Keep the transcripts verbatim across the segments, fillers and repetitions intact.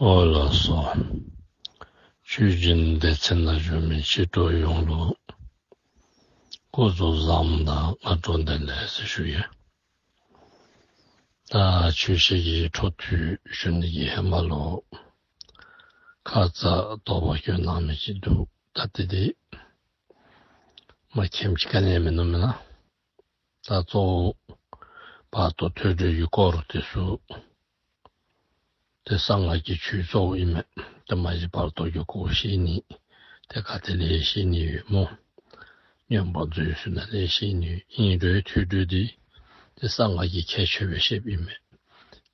ཨོ་ལགས་སོ། ཆོས་སྦྱིན་སྡེ་ཚན་ནང་བཞུགས་མི་མཆེད་གྲོགས་ཡོངས་ལུ་སྐུ་གཟུགས་བཟང་དང་སྔ་དྲོ་བདེ་ལེགས་ཟེར་ཞུ་ཡི། ད་ཆོས་བཤད་ཀྱི་འཕྲོ་མཐུད་ཞུ་ནི་གི་ཧེ་མ་ལུ་ཁ་ཙ་དོགས་པ་སྐྱོན་གནང་མི་ཅིག་འདུག། ད་དེ་དེ་མ་མཁྱེནམ་ཅིག་ག་ནི་ཡང་མིན་ནུག་མེན་ན། ད་གཙོ་བོ་བར་དོ་ཐོས་གྲོལ་གྱི་སྐོར་དེ་ཚུ་ཏེ་གསང་སྔགས་ཀྱི་ཆོས་གཙོ་བོ་ཨིན་མས། ཏེ་མ་གཞི་བར་དོ་གི་སྐོར་བཤད་ནི་ཏེ་ག་ཏེ་ལས་བཤད་ནི་ཡོད་སྨོ། མངོན་པ་མཛོད་ཚུ་ནང་ལས་བཤད་ནི་ཡོད། ཨིན་རུང་ཐོས་གྲོལ་འདི་ཏེ་གསང་སྔགས་ཀྱི་ཁྱད་ཆོས་སྦེ་བཤདཔ་ཨིན་མས།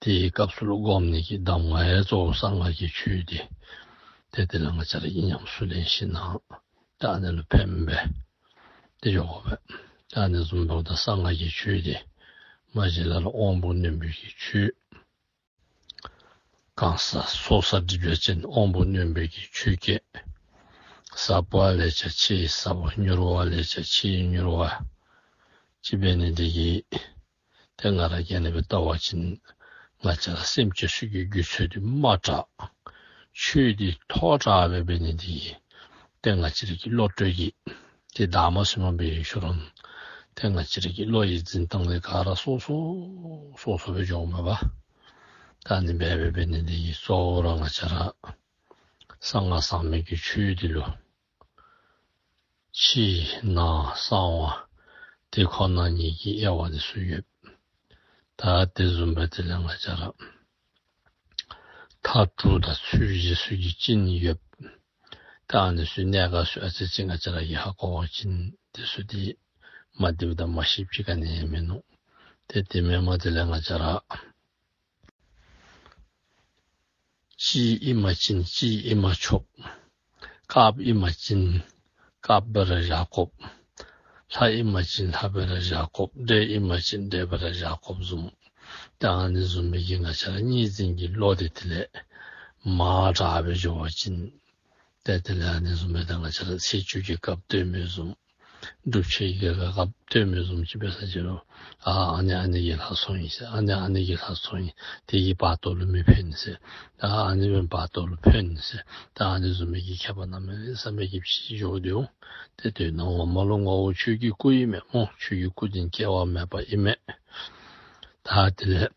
དེའི་སྐབས་སུ་ལུ་སྒོམ་ནི་གི་གདམས་ངག་ཡང་གཙོ་བོ་གསང་སྔགས་ཀྱི་ཆོས་འདི་ཏེ་དེ་ལས་ང་བཅས་ར་གིས་ཉམས་སུ་ལེན་ཞིན་ན་ད་ཨ་ནི་ལུ་ཕནམ་སྦེ་ཏེ་འགྱོ་དགོ་པས། ད་ཨ་ནི་བཟུམ་འབདཝ་ད་གསང་སྔགས་ཀྱི་ཆོས་འདི་མ་གཞི་ལས་ར་དབང་པོ་རྣོན་པོའི་གི་ཆོས། གང་ཟག་སོ་སོ་སྒྲིབ་པ་ཅན་དབང་པོ་རྣོན་པོའི་གི་ཆོས་སྐད་ཟབ་པ་ལས་ཀྱང་ཆེས་ཟབ་པ། མྱུར་བ་ལས་ཀྱང་ཆེས་མྱུར་བ་ཅིག་འབད་ནི་འདི་གིས་ཏེ་ང་ར་གིས་ཨ་ནི་སྦེ་བལྟ་བ་ཅིན་ང་བཅས་ར་སེམས་ཅན་ཚུ་གི་རྒུད་ཚོད་འདི་དམའ་དྲགས། ཆོས་འདི་མཐོ་དྲགས་སྦེ་འབད་ནི་འདི་གིས་ཏེ་ང་བཅས་ར་གི་བློ་གྲོས་ཀྱི་ཏེ་བདག་མ་ཟུན་མ་འབད་ཞུ་རུང་ཏེ་ང་བཅས་ར་གི་བློ་ཡི་འཛིན་སྟངས་འདི་ག་ར་སོ་སོ་སོ་སོ་སྦེ་འགྱོཝ་མས་པ། ད་ཨ་ནི་སྦེ་འབད་འབད་ནི་འདི་གིས་གཙོ་བོ་ར་ང་བཅས་ར་གསང་སྔགས་ཟབ་མོའི་གི་ཆོས་འདི་ལུ་ཕྱི་ནང་གསང་བ་དེ་ཁོ་ན་ཉིད་ཀྱི་དབྱེ་བ་འདི་ཚུ་ཡོད། ད་དེ་བཟུམ་སྦེ་དེ་ལས་ང་བཅས་ར་མཐའ་དྲུག་དང་ཚུལ་བཞི་ཚུ་གི་སྤྱིན་ཡོད། ད་ཨ་ནི་ཚུ་གནད་འགག་ཚུ་ཨ་ཙི་ཅིག་ང་བཅས་ར་གིས་ཧ་གོ་བ་ཅིན་དེ་ཚུ་འདི་མ་བདེཝ་དང་མ་ཤེསཔ་ཅིག་ག་ནི་ཡང་མིན་ནུག། ཏེ་དེ་མེན་པར་དེ་ལས་ང་བཅས་ར་གཅིག་ཨིན་པ་ཅིན་གཅིག་ཨིན་པ་ཆོག། དཀརཔོ་ཨིན་པ་ཅིན་དཀརཔོ་སྦེ་ར་བཞག་དགོཔ། ལྷ་ཨིན་པ་ཅིན་ལྷ་སྦེ་ར་བཞག་དགོཔ། བགྲེས་ཨིན་པ་ཅིན་བགྲེས་སྦེ་ར་བཞག་དགོཔ་བཟུམ། ད་ཨ་ནི་བཟུམ་མའི་གི་ང་བཅས་ར་གཉིས་འཛིན་གྱི་བློ་འདི་དེ་ལས་མར་དྲགས་སྦེ་འགྱོ་བ་ཅིན་ཏེ་དེ་ལས་ཨ་ནི་བཟུམ་སྦེ་ད་ང་བཅས་ར་ཚེས་བཅུ་གི་སྐབས་སྟོན་མི་བཟུམ། སྒྲུབ་བྱེད་ཀྱི་སྐབས་སྟོན་མི་བཟུམ་ཅིག་འབད་ས་ཅིག་རུང་ཨ་ཨ་ནི་ཨ་ནི་གི་ལྷག་མཚོན་ཨིན་ཟེར། ཨ་ནི་ཨ་ནི་གི་ལྷག་མཚོན་ཨིན། དེ་གིས་བར་དོ་ལུ་མི་ཕན་ཟེར། ཨ་ཨ་ནི་སྦེ་བར་དོ་ལུ་ཕན་ཟེར། ད་ཨ་ནི་བཟུམ་མའི་གི་ཁྱད་པར་གནམ་མེད་ས་མེད་ཀྱི་ཕྱེ་འགྱོ་དོ་འོང་། ཏེ་དོན་ངོ་མ་ལུ་ངོ་བོ་ཆོས་ཀྱི་སྐུ་ཨིན་མས་སྨོ། ཆོས་ཀྱི་སྐུ་འདི་སྐྱེ་བ་མེད་པ་ཨིན་མས། ད་དེ་ལས་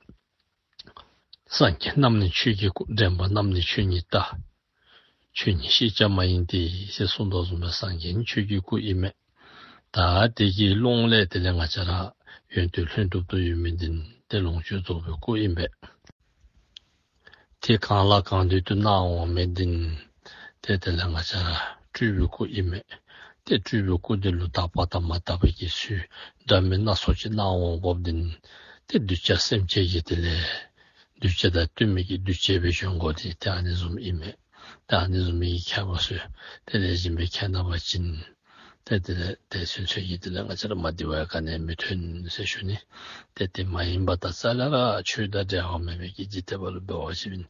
སངས་རྒྱས་རྣམས་ནི་ཆོས་ཀྱི་སྐུ། འདྲེན་པ་རྣམས་ནི་ཆོས་ཉིད་ལྟ། ཆོས་ཉིད་ཤེས་བྱ་མ་ཡིན་ཏེ། ཟེར་གསུངས་དོ་བཟུམ་སྦེ་སངས་རྒྱས་ནི་ཆོས་ཀྱི་སྐུ་ཨིན་མས། ད་དེ་གི་ཀློང་ལས་དེ་ལས་ང་བཅས་ར་ཡོན་ཏན་ལྷུན་གྲུབ་ཏུ་ཡོད་མི་འདི་ཏེ་ལོངས་སྤྱོད་རྫོགས་པའི་སྐུ་ཨིན་པས། དེ་གང་ལ་གང་འདུལ་དུ་སྣང་འོང་མི་འདི་ཏེ་དེ་ལས་ང་བཅས་ར་སྤྲུལ་པའི་སྐུ་ཨིན་མས། ཏེ་སྤྲུལ་པའི་སྐུ་འདི་ལུ་དག་པ་དང་མ་དག་པའི་གི་ཚུལ་འདྲ་མིན་སྣ་ཚོགས་ཅིག་སྣང་འོང་དགོཔ་འདི་ཏེ་གདུལ་བྱ་སེམས་ཅན་གྱི་དེ་ལས་གདུལ་བྱ་དང་བསྟུན་མི་གི་གདུལ་བྱ་སྦེ་བྱོན་དགོ་སྟེ་ཏེ་ཨ་ནི་བཟུམ་ཨིན་མས། ཏེ་ཨ་ནི་བཟུམ་མའི་གི་ཁྱད་པར་ཚུ་དེ་ལས་བཞིན་སྦེ་མཁྱེན་གནང་བ་ཅིན་ཏེ་དེ་ལས་དེ་ཚུན་ཚོད་ཀྱི་དེ་ལས་ང་བཅས་ར་མ་བདེ་བ་ག་ནི་ཡང་མི་ཐོན་ཟེར་ཞུ་ནི། ཏེ་དེ་མ་ཡིན་པ་དང་རྩ་ལས་ར་ཆོས་དང་འབྲལ་བ་མེད་པའི་གི་འཇིག་རྟེན་པ་ལུ་འབད་བ་ཅིན་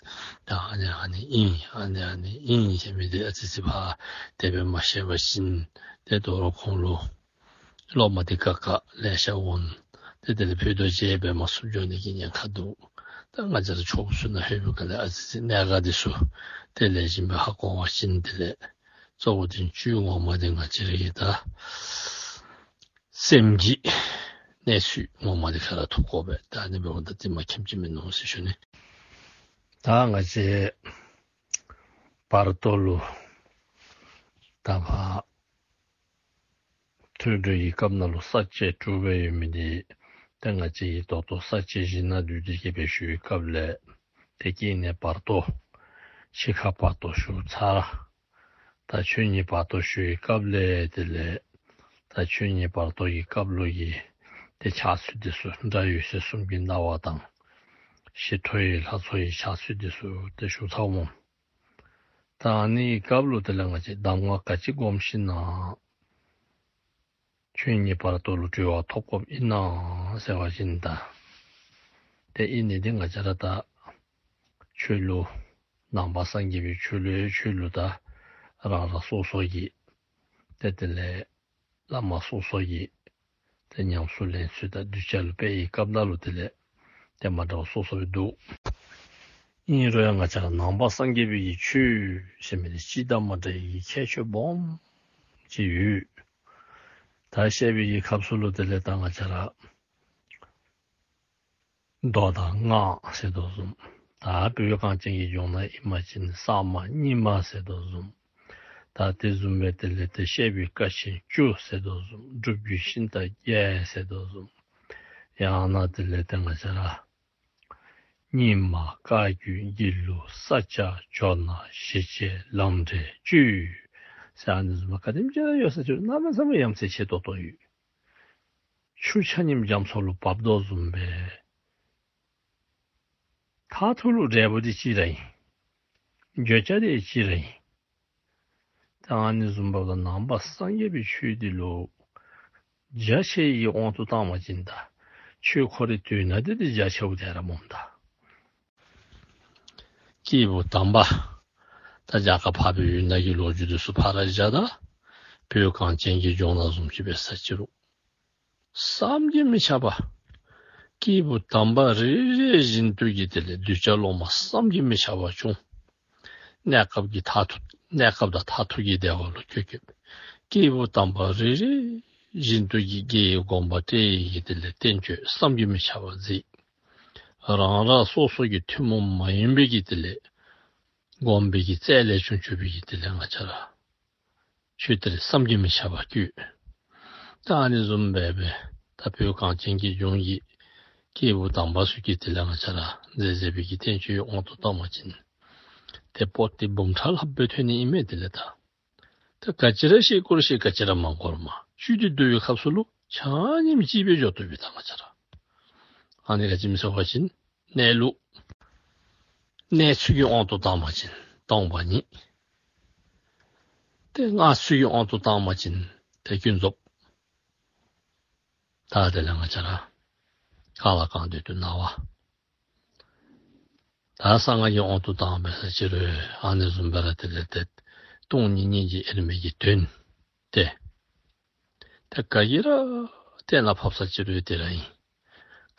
ད་ཨ་ནི་ཨ་ནི་ཨིན་ཨ་ནི་ཨ་ནི་ཨིན་ཟེར་མི་འདི་ཨ་ཙི་ཙི་ཕར་དེ་སྦེ་མ་ཤེས་པ་ཅིན་ཏེ་དོ་རུང་ཁོང་ལུ་སློབ་མ་འདི་ཁག་ཁ་ལེ་ཤ་འོང་། ཏེ་དེ་ལས་ཕུད་རྡོག་རྗེས་འབད་མ་ཚུགས་འགྱོ་ནི་གི་ཉེན་ཁ་འདུག། ད་ང་བཅས་ར་ཆོས་ཚུ་ནང་ལྷོད་པའི་སྒང་ལས་ཨ་ཙི་ཙི་གནད་འགག་འདི་ཚུ་དེ་ལས་བཞིན་སྦེ་ཧ་གོ་བ་ཅིན་དེ་ལས་གཙོ་བོ་འདི་བཅུད་ངོ་མ་འདི་ང་བཅས་ར་གི་ད་སེམས་ཀྱི་གནས་ཚུལ་ངོ་མ་འདི་ཁ་ར་ཐུག་དགོ་པས། ད་ཨ་ནི་འབདཝ་ད་འདི་མ་མཁྱེནམ་ཅིག་མིན་ནུག་ཟེར་ཞུ་ནི། ད་ང་བཅས་བར་དོ་ལུ་ད་ཕར་ཐོས་གྲོལ་གྱི་སྐབས་ནང་ལུ་ས་བཅད་དྲུག་སྦེ་ཡོད་མི་འདི་ཏེ་ང་བཅས་ཀྱིས་ད་ལྟོ་ས་བཅད་བཞི་ནང་བསྡུས་ཏེ་གི་སྦེ་ཞུ་བའི་སྐབས་ལས་ཏེ་སྐྱེ་གནས་བར་དོ་འཆི་ཁ་བར་དོ་ཞུ་ཚར། ད་ཆོས་ཉིད་བར་དོ་ཞུ་བའི་སྐབས་ལས་དེ་ལས་ད་ཆོས་ཉིད་བར་དོ་གི་སྐབས་ལུ་གི་ཏེ་ཕྱག་ཚུལ་འདི་ཚུ་སྒྲ་འོད་ཟེར་གསུམ་གྱི་སྣང་བ་དང་ཞི་ཁྲོ་ཡི་ལྷ་ཚོགས་ཀྱི་ཕྱག་ཚུལ་འདི་ཚུ་ཏེ་ཞུ་ཚར་འོང་། ད་ཨ་ནི་སྐབས་ལུ་དེ་ལས་ང་བཅས་གདམས་ངག་ག་ཅི་སྒོམ་ཞིན་ན་ཆོས་ཉིད་བར་དོ་ལུ་གྲོལ་བ་ཐོབ་དགོཔ་ཨིན་ན་ཟེར་བ་ཅིན་ད་ཏེ་ཨིན་ནི་འདི་ང་བཅས་ར་ད་ཆོས་ལུགས་ནང་པ་སངས་རྒྱས་པའི་ཆོས་ལུགས་ཆོས་ལུགས་ད་རང་རང་སོ་སོ་གི་ཏེ་དེ་ལས་བླ་མ་སོ་སོ་གི་ཏེ་ཉམས་སུ་ལེན་ཚུལ་དང་གདུལ་བྱ་ལུ་སྤེལ་བའི་སྐབས་ནང་ལུ་དེ་ལས་ཏེ་མ་འདྲཝ་སོ་སོ་སྦེ་འདུག། ཨིན་རུང་ཡང་ང་བཅས་ར་ནང་པ་སངས་རྒྱས་པའི་གི་ཆོས་ཟེར་མི་འདི་སྤྱི་དང་མ་འདྲ་བའི་གི་ཁྱད་ཆོས་སྦོམ་ཅིག་ཡོད། ད་བཤད་པའི་གི་སྐབས་སུ་ལུ་དེ་ལས་ད་ང་བཅས་ར་མདོ་དང་སྔགས་ཟེར་དོ་བཟུམ། ད་བོད་གངས་ཅན་གྱི་ལྗོངས་ནང་ཨིན་པ་ཅིན་ས་མ་རྙིང་མ་ཟེར་དོ་བཟུམ། ད་དེ་བཟུམ་སྦེ་དེ་ལས་ཏེ་བཤད་པའི་བཀའ་ཆེན་བཅུ་ཟེར་དོ་བཟུམ། སྒྲུབ་བརྒྱུད་ཤིང་རྟ་བརྒྱད་ཟེར་དོ་བཟུམ། ཡང་ན་དེ་ལས་ཏེ་ང་བཅས་ར་རྙིང་མ་བཀའ་བརྒྱུད་དགེ་ལུགས་ས་སྐྱ་ཇོ་ནང་ཞི་བྱེད་ལམ་འབྲས་བཅུ་ཟེར་ཨ་ནི་བཟུམ་ག་དེམ་ཅིག་ཡོད་ས་ཅིག་རུང་གནམ་མེད་ས་མེད་ཡ་མཚན་ཆེ་ཏོག་ཏོ་ཡོད། ཆུ་ཆ་མཉམ་རྒྱ་མཚོ་ལུ་འབབ་དོ་བཟུམ་སྦེ་མཐར་ཐུག་ལུ་འབྲས་བུ་འདི་གཅིག་ར་ཨིན། བརྗོད་བྱ་འདི་གཅིག་ར་ཨིན། ད་ཨ་ནི་བཟུམ་འབདཝ་ད་ནང་པ་སངས་རྒྱས་པའི་ཆོས་འདི་ལུ་རྒྱ་ཆེ་བའི་དབང་དུ་བཏང་བ་ཅིན་ད་ཆོས་ཁོ་རའི་དོན་དག་འདི་ཏེ་རྒྱ་ཆེཝ་འདི་ར་སྨོ་ད། སྐྱེས་བུ་དམ་པ། ད་རྒྱ་གར་འཕགས་པའི་ཡུལ་ནང་གི་ལོ་རྒྱུས་འདི་ཚུ་ཕར་བཞག། ད་བོད་གངས་ཅན་གྱི་ལྗོངས་ནང་བཟུམ་ཅིག་འབད་ས་ཅིག་རུང་བསམ་གྱིས་མི་ཁྱབ་པ། སྐྱེས་བུ་དམ་པ་རེ་རེ་བཞིན་དུ་གི་དེ་ལས་གདུལ་བྱ་སློབ་མ་བསམ་གྱིས་མི་ཁྱབ་པ་བྱུང་། གནས་སྐབས་ཀྱི་མཐར་ཐུག་གནས་སྐབས་དང་མཐར་ཐུག་གི་བདེ་བ་ལུ་བཀོད་བཀོདཔ། སྐྱེས་བུ་དམ་པ་རེ་རེ་བཞིན་དུ་གི་དགེ་བའི་སྒོམ་པ་སྤྲད་ཡི་གི་དེ་ལས་བསྟན་བཅོས་བསམ་གྱིས་མི་ཁྱབ་པ་མཛད། རང་རང་སོ་སོ་གི་ཐུན་མོང་མ་ཡིན་པའི་གི་དེ་ལས་སྒོམ་པའི་གི་རྩལ་ལས་བྱུང་བྱུང་བའི་གི་དེ་ལས་ང་བཅས་ར་ཆོས་འདི་ར་བསམ་གྱིས་མི་ཁྱབ་པ་བཀོད། ད་ཨ་ནི་བཟུམ་སྦེ་སྦེ་ད་བོད་གངས་ཅན་གྱི་ལྗོངས་ཀྱི་སྐྱེས་བུ་དམ་པ་ཚུ་གིས་དེ་ལས་ང་བཅས་ར་མཛད་མཛད་པའི་གི་བསྟན་བཅོས་དབང་དུ་བཏང་བ་ཅིན་ཏེ་པོ་ཏི་འབུམ་ཕྲག་ལྷགཔ་སྦེ་ཐོན་ནི་ཨིན་མས། དེ་ལས་ད་ད་ག་ཅི་ར་བཤད་དགོ་རུང་བཤད། ག་ཅི་ར་མ་དགོ་རུང་མ། བཅུད་འདི་བསྡུ་བའི་སྐབས་སུ་ལུ་ཆ་མཉམ་གཅིག་སྦེ་འགྱོ་བཏུབ་པས། ད་ང་བཅས་ར་ཨ་ནི་ག་ཅི་སྨོ་ཟེར་བ་ཅིན་གནས་ལུགས། གནས་ཚུལ་གྱི་དབང་དུ་བཏང་བ་ཅིན་སྟོང་པ་ཉིད། ཏེ་སྔགས་ཚུལ་གྱི་དབང་དུ་བཏང་བ་ཅིན་ཏེ་ཀུན་རྫོབ། ད་དེ་ལས་ང་བཅས་ར་གང་ལ་གང་འདུལ་དུ་སྣང་བ། ད་གསང་སྔགས་ཀྱི་དབང་དུ་བཏང་བ་འབད་ས་ཅིག་རུང་ཨ་ནི་བཟུམ་སྦེ་ར་དེ་ལས་ཏེ་སྟོང་ཉིད་སྙིང་རྗེ་དབྱེར་མེད་ཀྱི་དོན་ཏེ། ཏེ་ག་གིས་ར་གཏན་ལ་ཕབ་ས་ཅིག་རུང་དེ་ར་ཨིན།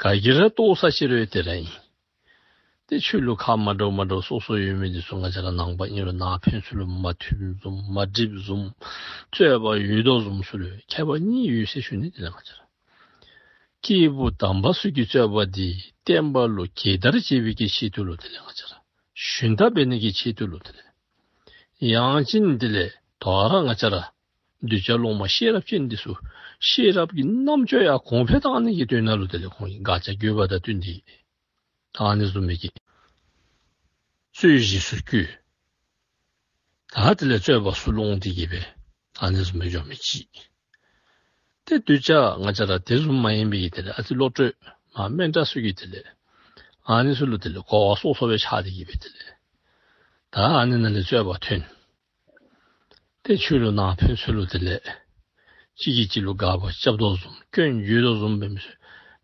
ག་གིས་ར་རྟོགས་ས་ཅིག་རུང་དེ་ར་ཨིན། ཏེ་ཆོས་ལུ་ཁག་མ་འདྲཝ་མ་འདྲཝ་སོ་སོ་ཡོད་མི་འདི་ཚུ་ང་བཅས་ར་ནང་པ་ཨིན་རུང་ནང་ཕན་ཚུན་ལུ་མ་མཐུནམ་བཟུམ་མ་འགྲིགཔ་བཟུམ་རྩོད་པ་ཡོད་དོ་བཟུམ་ཚུ་ལུ་ཁྱད་པར་གཉིས་ཡོད་ཟེར་ཞུ་ནི། དེ་ལས་ང་བཅས་ར་སྐྱེས་བུ་དམ་པ་ཚུ་གི་རྩོད་པ་འདི་བསྟན་པ་ལུ་གེ་དར་བྱེད་པའི་གི་ཆེད་དུ་ལུ་དེ་ལས་ང་བཅས་ར་ཞུན་དག་འབད་ནི་གི་ཆེད་དུ་ལུ་དེ་ལས་ཡང་ཅིན་དེ་ལས་དོ་རུང་ང་བཅས་ར་གདུལ་བྱ་སློབ་མ་ཤེས་རབ་ཅན་འདི་ཚུ་ཤེས་རབ་ཀྱི་རྣམ་དཔྱོད་ཡར་གོང་འཕེལ་བཏང་ནི་གི་དོན་ལུ་དེ་ལས་ཁོང་གི་དགག་བྱ་བཀོད་པ་དང་བསྟུན་ཏེ་ད་ཨ་ནི་བཟུམ་མའི་གི་རྩོད་གཞི་ཚུ་བཀོད། ད་དེ་ལས་རྩོད་པ་ཚུ་སློང་སྟེ་གི་སྦེ་ཨ་ནི་བཟུམ་སྦེ་འགྱོ་མི་ཅིག། ཏེ་གདུལ་བྱ་ང་བཅས་ར་དེ་བཟུམ་མ་ཡིན་པའི་གི་དེ་ལས་ཨ་ཙི་བློ་གྲོས་མ་དམན་དྲགས་ཚུ་གིས་དེ་ལས་ཨ་ནི་ཚུ་ལུ་དེ་ལས་གོ་བ་སོ་སོ་སྦེ་ཆགས་ཏེ་གི་སྦེ་དེ་ལས་ད་ཨ་ནི་ནང་ལས་རྩོད་པ་ཐོན། ཏེ་ཆོས་ལུ་ནང་ཕན་ཚུན་ལུ་དེ་ལས་གཅིག་གིས་གཅིག་ལུ་དགག་པ་རྐྱབ་དོ་བཟུམ་སྐྱོན་བརྗོད་དོ་བཟུམ་འབད་མི་ཚུ་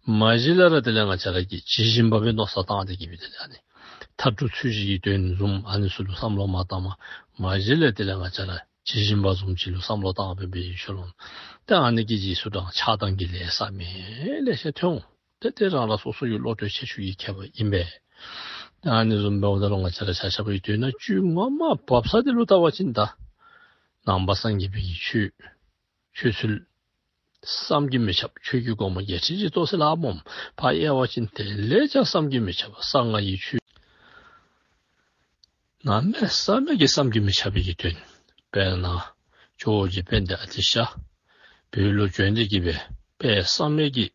མ་གཞི་ལས་ར་དེ་ལས་ང་བཅས་ར་གིས་ཇི་བཞིན་པ་སྦེ་མནོ་བསམ་བཏང་སྟེ་གི་སྦེ་དེ་ལས་ཨ་ནི་མཐའ་དྲུག་ཚུལ་བཞི་གི་དོན་བཟུམ་ཨ་ནི་ཚུ་ལུ་བསམ་བློ་མ་བཏང་པར་མ་གཞི་ལས་དེ་ལས་ང་བཅས་ར་ཇི་བཞིན་པ་བཟུམ་ཅིག་ལུ་བསམ་བློ་བཏང་སྦེ་འབད་ཡི་ཟེར་རུང་ཏེ་ཨ་ནི་གི་རྗེས་སུ་འབྲང་ཆགས་སྡང་གི་ལས་བསགས་མི་ལེ་ཤ་ཐོན་འོང་། ཏེ་དེ་རང་རང་སོ་སོ་གི་བློ་གྲོས་ཁྱད་ཆོས་ཀྱི་ཁྱད་པར་ཨིན་པས། ཨ་ནི་བཟུམ་འབདཝ་ད་ལུ་ང་བཅས་ར་ཆ་ཁྱབ་ཀྱིས་དོན་དག་བཅུད་ངོ་མ་བབས་ས་དེ་ལུ་བལྟ་བ་ཅིན་ད་ནང་པ་སངས་རྒྱས་པའི་གི་ཆོས་ཆོས་ཚུལ་བསམ་གྱིས་མི་ཁྱབ། ཆོས་ཀྱི་སྒོ་མོ་བརྒྱད་ཁྲི་བཞི་སྟོང་ཟེར་སླབ་སྨོ། ཕར་དབྱེ་བ་ཅིན་དེ་ལས་ཀྱང་བསམ་གྱིས་མི་ཁྱབ་པ་གསང་སྔགས་ཀྱི་ཆོས་གནམ་མེད་ས་མེད་ཀྱི་བསམ་གྱིས་མི་ཁྱབ་པའི་གི་དོན། དཔེར་ན་ཇོ་བོ་རྗེ་དཔལ་ལྡན་ཨ་ཏི་ཤ་བོད་ལུ་བྱོན་ཏེ་གི་སྦེ་དཔལ་བསམ་ཡས་ཀྱི་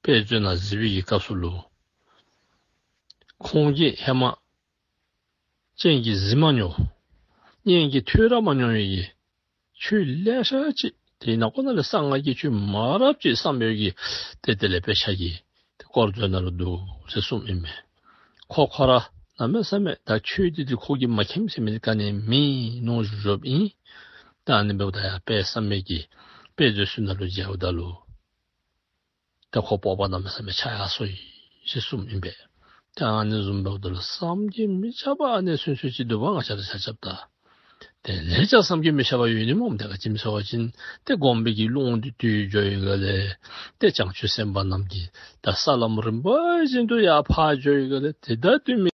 དཔེ་མཛོད་ནང་གཟིགས་པའི་གི་སྐབས་སུ་ལུ་ཁོང་གིས་ཧེ་མ་སྤྱན་གྱིས་གཟིགས་མ་མྱོང་སྙན་གྱིས་ཐོས་ར་མ་མྱོང་བའི་གི་ཆོས་ལེ་ཤ་ཅིག་དེ་ནང་ཁོ་ན་ལས་གསང་སྔགས་ཀྱི་ཆོས་མང་རབས་ཅིག་བསམ་ཡས་ཀྱི་ཏེ་དེ་ལས་དཔེ་ཆ་གི་ཏེ་དཀོར་མཛོད་ནང་ལུ་འདུག་ཟེར་གསུངམ་ཨིན་མས། ཁོ་ཁོ་ར་གནམ་མེད་ས་མེད་ད་ཆོས་འདི་འདི་ཁོ་གིས་མ་མཁྱེནམ་ཟེར་མི་འདི་ག་ནི་མེད་མནོ་བཞུགས་བཞུགསཔ་ཨིན། ད་ཨ་ནི་འབདཝ་ད་ཡར་དཔལ་བསམ་ཡས་ཀྱི་དཔེ་མཛོད་ཚུ་ནང་ལུ་མཇལཝ་ད་ལུ་ཏེ་ཁོ་སྤོབས་པ་གནམ་མེད་ས་མེད་ཆགས་ཡར་སོ་ཡི་ཟེར་གསུངམ་ཨིན་པས། ཏེ་ཨ་ནི་བཟུམ་འབདཝ་ད་ལུ་བསམ་གྱིས་མི་ཁྱབ་པ་ཨ་ནི་ཚུན་ཚོད་ཅིག་འདུག་པ། ང་བཅས་ར་ཆ་ཁྱབ་ད་དེ་ལས་ཀྱང་བསམ་གྱིས་མི་ཁྱབ་པ་ཡོད་ནི་སྨོ། དེ་ག་ཅི་སྨོ་ཟེར་བ་ཅིན་ཏེ་སྒོམ་པའི་གི་རླུང་འདི་བསྡུ་འགྱོ་བའི་སྒང་ལས་ཏེ་བྱང་ཆུབ་སེམས་དཔའ་རྣམས་ཀྱི་ད་ས་ལམ་རིམ་པ་བཞིན་དུ་ཡར་འཕགས་འགྱོ་བའི་སྒང་ལས་དེ་ད་དུས་མི་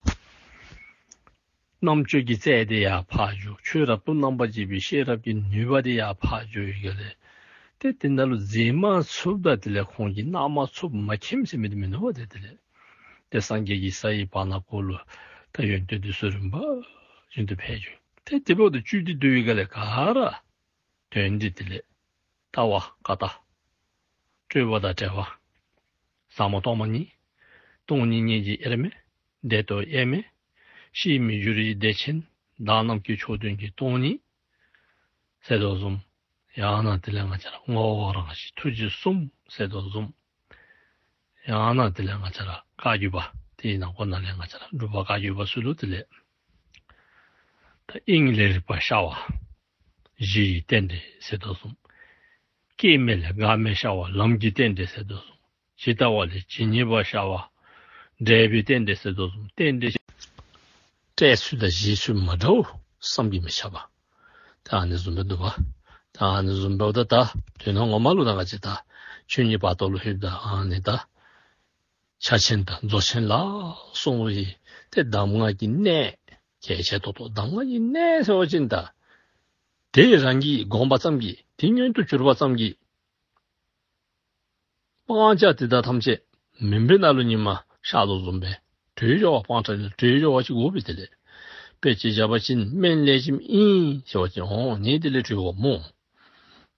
རྣམ་དཔྱོད་ཀྱི་རྩལ་དེ་ཡར་འཕར་འགྱོ། ཆོས་རབ་ཏུ་རྣམ་པར་འབྱེད་པའི་ཤེས་རབ་ཀྱི་ནུས་པ་དེ་ཡར་འཕར་འགྱོ་ཡི་ག་ལས། ཏེ་དེ་ནང་ལུ་འཛུལ་མ་ཚུགསཔ་ད་དེ་ལས་ཁོང་གིས་གནང་མ་ཚུགསཔ་མ་ཁྱིམ་ཟེར་མི་དེ་མིན་ནུག་པ། ཏེ་དེ་ལས་ཏེ་སངས་རྒྱས་ཀྱི་ས་ཡི་བར་ན་ཀོ་ལུ་ད་ཡོན་ཏན་དེ་ཚུ་རིམ་པ་བཞིན་དུ་འཕེལ་འགྱོ། ཏེ་དེ་འབདཝ་ད་བཅུད་དེ་བསྡུ་ཡི་ག་ལས་ག་ར་དོན་འདི་དེ་ལས་ལྟ་བ་ཀ་དག། སྤྲོས་པ་དང་བྲལ་བ། ཟབ་མོ་སྟོང་པ་ཉིད། སྟོང་ཉིད་སྙིང་རྗེ་དབྱེར་མེད། བདེ་སྟོང་དབྱེར་མེད། གཤིས་མི་འགྱུར་བའི་བདེ་ཆེན། བདག་རྣམས་ཀྱི་མཆོག་ཐུན་གྱི་སྟོང་ཉིད་ཟེར་དོ་བཟུམ། ཡང་ན་དེ་ལས་ང་བཅས་ར་ངོ་བོ་རང་བཞིན་ཐུགས་རྗེ་གསུམ་ཟེར་དོ་བཟུམ། ཡང་ན་དེ་ལས་ང་བཅས་ར་བཀའ་བརྒྱུད་པ་དེའི་ནང་ཁོ་ན་ལས་ང་བཅས་ར་འབྲུག་པ་བཀའ་བརྒྱུད་པ་ཚུ་ལུ་དེ་ལས་ད་དབྱིངས་ལས་རིག་པ་ཤར་བ། གཞི་ཡི་རྟེན་འབྲེལ་ཟེར་དོ་བཟུམ། སྐྱེ་མེད་ལས་འགག་མེད་ཤར་བ། ལམ་གྱི་རྟེན་འབྲེལ་ཟེར་དོ་བཟུམ། ཇི་ལྟ་བ་ལས་ཇི་སྙེད་པ་ཤར་བ། འབྲས་བུའི་རྟེན་འབྲེལ་ཟེར་དོ་བཟུམ། རྟེན་འབྲེལ་སྤྲད་ཚུལ་དང་བཞེས་ཚུལ་མ་འདྲཝ་བསམ་གྱིས་མི་ཁྱབ་པ། ད་ཨ་ནི་བཟུམ་སྦེ་འདུག་པ། ད་ཨ་ནི་བཟུམ་སྦེ་འབདཝ་ད་ད་དོན་ངོ་མ་ལུ་ད་ང་བཅས་ད་ཆོས་ཉིད་བར་དོ་ལུ་ལྷོདཔ་ད་ཨ་ནི་ད་ཕྱག་ཆེན་དང་རྫོགས་ཆེན་ལ་སོགས་པའི་ཏེ་གདམས་ངག་གི་གནད་གལ་ཆེ་ཏོག་ཏོ། གདམས་ངག་གི་གནད་ཟེར་བ་ཅིན་ད་དེ་རང་གིས་བསྒོམས་པ་ཙམ་གྱིས་དེ་མངོན་དུ་གྱུར་པ་ཙམ་གྱིས་སྤང་བྱ་དེ་དག་ཐམས་ཅད་མུན་པའི་ནང་ལུ་ཉི་མ་ཤར་དོ་བཟུམ་སྦེ་གྲོལ་འགྱོ་བ། སྤང་བྱ་ལས་གྲོལ་འགྱོ་བ་ཅིག་དགོ་པས། དེ་ལས་དཔེ་ཅིག་བཞག་པ་ཅིན་སྨན་ལེགས་ཤོམ་ཨིན་ཟེར་བ་ཅིན་འོང་ནི་དེ་ལས་གྲོལ་འོང་སྨོ།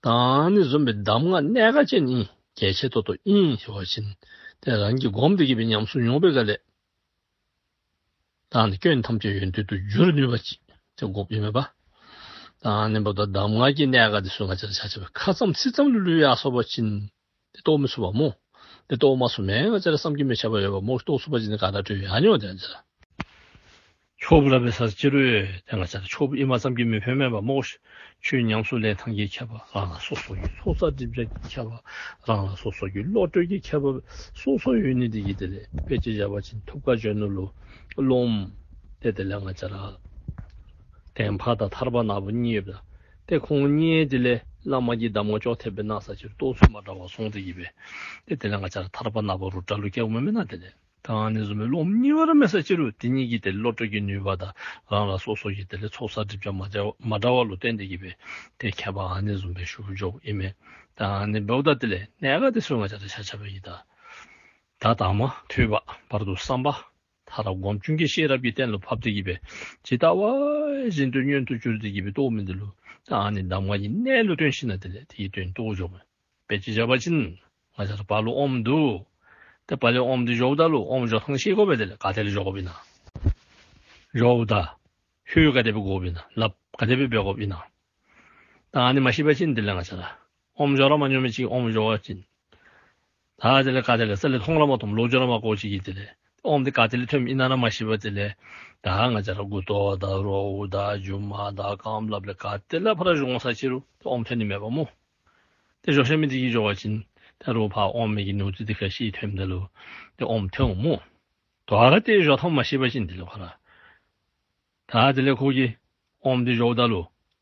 ད་ཨ་ནི་བཟུམ་སྦེ་གདམས་ངག་གནད་འགག་ཅན་ཨིན། གལ་ཆེ་ཏོག་ཏོ་ཨིན་ཟེར་བ་ཅིན་དེ་རང་གིས་བསྒོམས་ཏེ་གི་སྦེ་ཉམས་སུ་མྱོང་བའི་སྒང་ལས་ད་ཨ་ནི་སྐྱོན་ཐམས་ཅད་ཡོན་ཏན་དུ་འགྱུར་ནུས་པ་ཅིག་དེ་དགོཔ་ཨིན་མས་པ། ད་ཨ་ནི་འབདཝ་ད་གདམས་ངག་གི་གནད་འགག་དེ་ཚུ་ང་བཅས་ར་ཆ་ཁྱབ་ཁ་ཙམ་ཚིག་ཙམ་ལུ་ལུས་ཡར་སོང་པ་ཅིན་དེ་རྟོགས་མི་ཚུགས་པ་སྨོ། དེ་རྟོགས་མ་ཚུགས་མི་ང་བཅས་ར་བསམ་གྱིས་མི་ཁྱབ་པ་ཡོད་པ་སྨོ། རྟོགས་ཚུགས་པ་ཅིན་ག་ར་གྲོལ་ཡར་འགྱོ། དེ་ང་བཅས་ར་ཆོསཔ་ར་འབད་ས་ཅིག་རུང་ཏེ་ང་བཅས་ར་ཆོསཔ་ཨིནམ་ཙམ་གྱིས་མི་ཕན་མས་པ་སྨོ། ཆོས་ཉམས་སུ་ལེན་ཐངས་ཀྱི་ཁྱད་པར་རང་རང་སོ་སོ་གི་ཚོགས་བསགས་སྒྲིབ་སྦྱང་གི་ཁྱད་པར་རང་རང་སོ་སོ་གི་བློ་གྲོས་ཀྱི་ཁྱད་པར་སོ་སོ་ཡོད་ནི་དེ་གིས་དེ་ལས་དཔེ་ཅིག་བཞག་པ་ཅིན་ཐུབ་དཀའ་འབྱོན་ནོར་ལུ་སློབམ་ཏེ་དེ་ལས་ང་བཅས་ར་ཐེམ་པ་དང་ཐར་པ་ནག་པོ་གཉིས་ཡོདཔ་ད་ཏེ་ཁོང་གཉིས་དེ་ལས་བླ་མ་གིས་གདམས་ངག་ཅོག་འཐདཔ་སྦེ་གནང་ས་ཅིག་རུང་རྟོགས་ཚུལ་མ་འདྲཝ་སོང་སྟེ་གི་སྦེ་ཏེ་དེ་ལས་ང་བཅས་ར་ཐར་པ་ནག་པོ་རུ་དྲ་ལུ་སྐྱེཝ་མེན་ན། དེ་ལས་ད་ཨ་ནི་བཟུམ་སྦེ་སློབམ་གཉིས་པ་ར་མེད་ས་ཅིག་རུང་དེ་གཉིས་ཀྱི་ཏེ་བློ་གྲོས་ཀྱི་ནུས་པ་དང་རང་རང་སོ་སོ་གི་དེ་ལས་ཚོགས་བསགས་སྒྲིབ་སྦྱང་མ་འདྲ་མ་འདྲ་བ་ལུ་བརྟེན་ཏེ་གི་སྦེ་ཏེ་ཁྱད་པར་ཨ་ནི་བཟུམ་སྦེ་ཞུགས་འགྱོཝ་ཨིན་མས། ད་ཨ་ནི་འབདཝ་ད་དེ་ལས་གནད་འགག་དེ་ཚུ་ང་བཅས་ར་ཆ་ཁྱབ་ཀྱིས་ད་ད་དང་པ་ཐོས་པ། བར་དུ་བསམ་པ། མཐར་སྒོམ་བྱུང་གི་ཤེས་རབ་ཀྱི་སྟེང་ལུ་ཕབ་སྟེ་གི་སྦེ་ཇི་ལྟ་བ་བཞིན་དུ་མངོན་དུ་གྱུར་ཏེ་གི་སྦེ་རྟོགས་མི་འདི་ལུ་ད་ཨ་ནི་གདམས་ངག་གི་གནད་ལུ་བརྟེན་ཞིན་ན་དེ་ལས་དེའི་དོན་རྟོགས་འགྱོཝ་མས། དཔེ་ཅིག་བཞག་པ་ཅིན་ང་བཅས་ར་ཕར་ལུ་ཨོམ་འདུག། ཏེ་ཕར་ལས་ཨོམ་འདི་བཞོཝ་ད་ལུ་ཨོམ་བཞོ་ཐངས་ཤེས་དགོ་པས། དེ་ལས་ག་ཏེ་ལས་བཞོ་དགོཔ་ཨིན་ན། བཞོཝ་ད་ཧོད་ག་དེ་སྦེ་དགོཔ་ཨིན་ན། ལགཔ་ག་དེ་སྦེ་འབད་དགོཔ་ཨིན་ན། ད་ཨ་ནི་མ་ཤེས་པ་ཅིན་དེ་ལས་ང་བཅས་ར་ཨོམ་བཞོ་ར་མ་མྱོང་མི་ཅིག་ཨོམ་བཞོ་བ་ཅིན་ད་དེ་ལས་ག་ཏེ་ལས་རྩ་ལས་མཐོང་ར་མ་མཐོང་ལོག་འགྱོ་ར་མ་གོ་ཅིག་གིས་དེ་ལས་ཨོམ་འདི་ག་ཏེ་ལས་ཐོནམ་ཨིན་ན་ར་མ་ཤེས་པར་དེ་ལས་ད་ང་བཅས་ར་མགུ་ཏོ་དང་རོག་དང་རྒྱུ་མ་དང་རྐངམ་ལགཔ་ལས་ག་ཏེ་ལས་ཕར་ར་བཞོ་འོང་ས་ཅིག་རུང་ཏེ་ཨོམ་ཐོན་ནི་མས་པ་སྨོ། ཏེ་བཞོ་ཤེས་མི་འདི་གིས་བཞོ་བ་ཅིན་ད་རུང་ཕར་ཨོམ་མི་གི་ནུ་རྩི་འདི་ཁ་ཤས་ཐོནམ་ད་ལུ་ཏེ་ཨོམ་ཐོན་འོང་སྨོ། དོ་རུང་ཏེ་བཞོ་ཐངས་མ་ཤེས་པ་ཅིན་དེ་ལས་ཕར་ར་ད་དེ་ལས་ཁོ་གིས་ཨོམ་འདི་བཞོཝ་ད་ལུ་